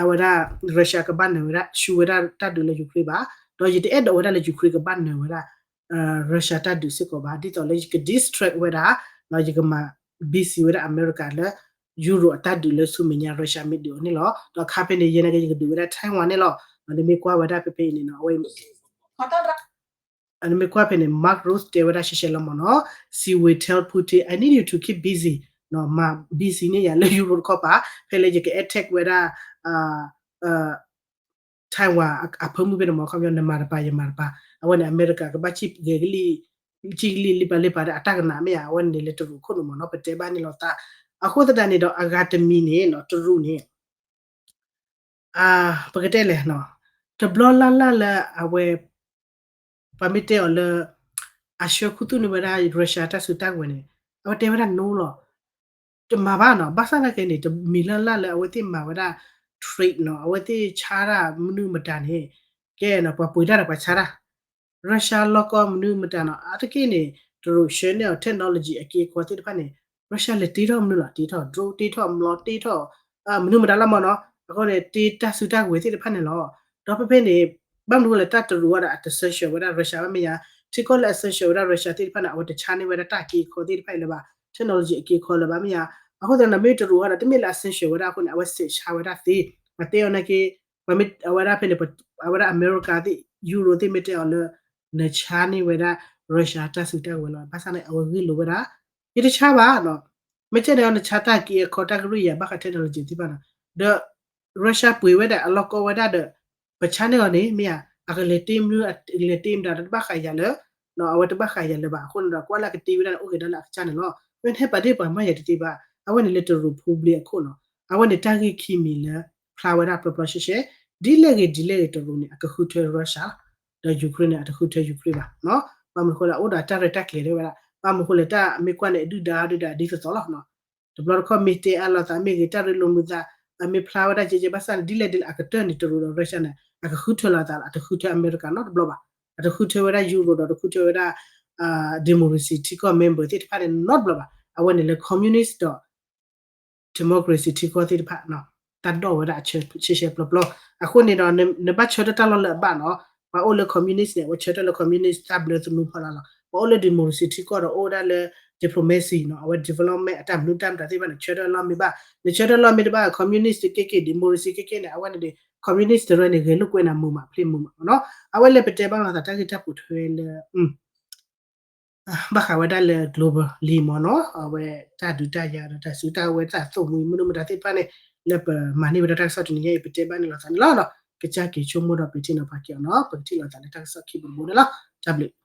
အဝဲဒၣ် Russia ကဘၣ်နၢၤဝဲဒၣ် ဆူဝဲဒၣ်တၢ်ဒုးလၢ Ukraine ဘၣ်, ဒီးယတအဲၣ်ဒိးဝဲဒၣ်လၢ Ukraine ကဘၣ်နၢၤဝဲဒၣ် Russia တၢ်ဒုးစ့ၢ်ကီးဘၣ်, ဒ်သိးလၢယက distract ဝဲဒၣ် ဒီးယကမၤ busy ဝဲဒၣ် အမဲရကၤလၢ Europe အတၢ်ဒုးလၢဆူမဲာ်ညါ Russia မ့ၢ်ဒုးအီၤန့ၣ်လီၤ. ဒီးခါဖဲန့ၣ် ယဲန့ၣ်က့ ယကဒုးဝဲဒၣ် Taiwan န့ၣ်လီၤ. ဒီးနမ့ၢ်ကွၢ်ဝဲဒၣ်ဖဲဖဲအံၤန့ၣ်နီၤ အဝဲ နမ့ၢ်ကွၢ်ဖဲန့ၣ် Mark Rutte တဲဝဲဒၣ်ရှဲရှဲလီၤမ့ၢ်နီၤ, Xi will tell Putin, I need you to keep busy, မၤ busy န့ၢ်ယၤလၢ Europe တခီပၤ ဖဲလၢယက attack ဝဲဒၣ် Taiwan အဖၢမုၢ်ဖဲန့ၣ်မ့ၢ် ခီပညီ နမၤတပၤ ယမၤတပၤ အဝဲန့ၣ် အမဲရကၤကဘၣ် ချံၣ်ဂဲၤကလံၣ် ချံၣ်ကလံၣ်လံပာ်လံပာ်ဒီးအတၢ်ကနၣ်မ့ၢ်ဧါ အဝဲန့ၣ်လၢတရူးခိၣ်န့ၣ်မ့ၢ်နီၤ ပတဲဘၣ်န့ၣ်လီၤသး အဃိသတးန့ၣ်ဒီးအဂၤတမံၤန့ၣ်နီၤ တရူးန့ၣ် ပကတဲလဲၣ်နီၤ တဘျီလၢ်လၢ်လၢအဝဲ ပှၤမ့ၢ်တဲအီၤလၢ အဆှၢခူသူၣ်န့ၢ်ဝဲဒၣ် Russia တၢ်စုတၢ်ကဝဲၤန့ၣ် အဝဲတဲဝဲဒၣ် no လီၤ တမၤဘၣ်နီၤ ဘၣ်ဆၣ်သနာ်က့န့ၣ် တမံၤလၢ်လၢ်လၢအဝဲသ့ၣ်မၤဝဲဒၣ် trade နီၤ အဝဲသ့ၣ်ဆါတၢ်မနုၤမတၤန့ၣ် ကဲနီၤ ပှၤပှ့ၤတၢ်ဒီးပှၤဆါတၢ် Russia လီၢ်ကီၢ်မနုၤမတၤနီၤ အါတက့ၢ်န့ၣ် တရူးဆှၢန့ၢ်အီၤ technology အက့အခီသ့ၣ်တဖၣ်န့ၣ် Russia လဲၤတ့ထီၣ်မနုၤလီၤ တ့ထီၣ် drone တ့ထီၣ် မျီ တ့ထီၣ် မနုၤမတၤလီၤမ့ၢ်နီၤ အဃိန့ၣ် တ့တၢ်စုတၢ်ကဝဲၤသ့ၣ်တဖၣ်န့ၣ်လီၤ ဒီးဖဲဖဲန့ၣ် ဘၣ်မနုၤဃိလဲၣ် တၢ်တရူးအီၤဒီးအတ sanction ဝဲဒၣ် Russia ဘၣ်မ့ၢ်ယါ ထံကီၢ်လၢအ sanction ဝဲဒၣ် Russia သ့ၣ်တဖၣ်န့ၣ် အဝဲတဆါန့ၢ်ဝဲဒၣ်တၢ်က့အခီသ့ၣ်တဖၣ်အံၤလၢၤဘၣ် technology အက့အခီလၢၤဘၣ်မ့ၢ်ယါ အဃိသတးန့ၣ် မ့ၢ်တရူးအီၤဒီး တမ့ၢ်လၢအ sanction ဝဲဒၣ်အဃိန့ၣ် အဝဲစဲးဆါဝဲဒၣ်သ့ ပှၤတဲအီၤနာ်က့ ပှၤမ့ၢ်အဝဲဒၣ်ဖဲန့ၣ် အဝဲဒၣ်အမဲရကၤသ့ၣ် Euro သ့ၣ်မ့ၢ်တဲအီၤလၢ နဆါန့ၢ်ဝဲဒၣ် Russia တၢ်စုတၢ်ကဝဲၤလီၤ ဘၣ်ဆၣ်န့ၣ် အဝဲဂ့ၢ်လိာ်ဝဲဒၣ် ယတဆါဘၣ်နီၤ မ့ၢ်ကဲန့ၣ်အီၤ နဆါတၢ်က့အခီတၢ်ကရံၣ်ယၤ ဘၣ်ဃး technology သ့ၣ်တဖၣ်နီၤ ဒီး Russia ပှ့ၤဝဲဒၣ်အလီၢ်ကီၢ်ဝဲဒၣ်ဒီး ပဆါန့ၢ်အီၤန့ၣ် မ့ၢ်ဧါ အကလဲၤတ့မနုၤ လဲၤတ့မတၤဒီးတဘၣ်ဃးယၤလၢ အဝဲတဘၣ်ဃးယၤလၢၤဘၣ် အဃိန့ၣ်ဒီး ကွၢ်လၢအကတ့ဝဲဒၣ်န့ၣ် အိၣ်က့ၤဒီးလၢအကစၢ်န့ၣ်လီၤ မ့ၢ်ဟဲပာ်ဒ့ၣ်ပှၤမၤယၤတသ့ဘၣ် အဝဲန့ၣ်လၢတရူးဖိဘျ့အခိၣ်နီၤ အဝဲန့ၣ်တၢ်ဂ့ၢ်ခံမံၤလၢ ဖျါဝဲဒၣ်ပျီပျီရှဲရှဲ ဒ်လဲၣ်ဂ့ၤဒ်လဲၣ်ဂ့ၤတရူးန့ၣ် အကဃုထၢ Russia ဒီး Ukraine န့ၣ် အတဃုထၢ Ukraine ဘၣ်နီၤ ဘၣ်မနုၤဃိလဲၣ် အအိၣ်ဒီးတၢ်ရဲၣ်တၢ်ကျဲၤတဲဝဲဒၣ် ဘၣ်မနုၤဃိလဲၣ် တၢ်မ့ၢ်ကွၢ်န့ၣ် အဒုၣ်ဒါဒုၣ်ဒါဒ်သိးသိးလီၤ တဘျီတခီၣ်မ့ၢ်တဲအါလိာ်သးမ့ၢ်ဂ့ၤ တၢ်ရ့လိာ်မုာ်သး အမ့ၢ်ဖျါဝဲဒၣ်ကဲကဲဘၣ်ဆၣ်န့ၣ် ဒ်လဲၣ်ဒ်လဲၣ်အကတၢၢ်န့ၣ် တရူးဒီး Russia န့ၣ် အကဃုထၢလိာ်သးလီၤ အတဃုထၢအမဲရကၤနီတဘျီဘၣ် အတဃုထၢဝဲဒၣ် Euro ဒီးတဃုထၢဝဲဒၣ် democracy ထံကီၢ် member သ့ၣ်တဖၣ်န့ၣ်နီတဘျီဘၣ် အဝဲန့ၣ်လၢ communist ဒီး democracy ထံကီၢ်သ့ၣ်တဖၣ် တၢ်ဒိၣ်ဝဲဒၣ်အဆၢရှဲရှဲပျီပျီ အဃိန့ၣ်ဒီး နဘၣ်ဆၢထၢၣ်တၢ်လီၢ်လၢအဘၣ်နီၤ ပှၤအိၣ်လၢ communist န့ၣ် အဝဲဆၢထၢၣ်လၢ communist တၢ်ဘျၢသနူဖီလာ်လီၤ ပှၤအိၣ်လၢ democracy ထံကီၢ်ဒီးအိၣ်ဝဲဒၣ်လၢ diplomacy နီၤ အဝဲ development အတၢ်မနုၤတၢ်မတၤသ့ၣ်တဖၣ်န့ၣ် ဆၢထၢၣ်လီၢ်မ့ၢ်ဘၣ် နဆၢထၢၣ်လီၢ်မ့ၢ်တဘၣ် communist က့က့ democracy က့က့န့ၣ် အဝဲန့ၣ်ဒီး communist တရၢန့ၣ် ဂဲၤလိာ်ကွဲနၤမုာ်မး ဖျ့မုာ်မးနီၤ အဝဲလၢပတဲဘၣ်လိာ်သးတၢ်ဂ့ၢ်တၢ်ပိာ်ထွဲလၢ ဘၣ်ဃးဝဲဒၣ်လၢ globally မ့ၢ်နီၤ အဝဲတၢ်ဒုးတၢ်ယၤဒီးတၢ်စုတၢ်ဝဲတၢ်သိၣ်မှံမနုၤမတၤသ့ၣ်တဖၣ်န့ၣ် လၢပမၤန့ၢ်ဝဲဒၣ်တၢ်ကစီၣ်တနံၤညါအံၤ ပတဲဘၣ်န့ၣ်လိာ်သးန့ၣ်လီၤ. ကစၢ်က့ၤဆိကမိၣ်ဒီးပထံၣ်နီၤဖးက့ၤအီၤနီၤ ပကထံၣ်လိာ်သးလၢတၢ်ကစီၣ်ခံဘိတဘိန့ၣ်လီၤ. တၢ်ဘျုး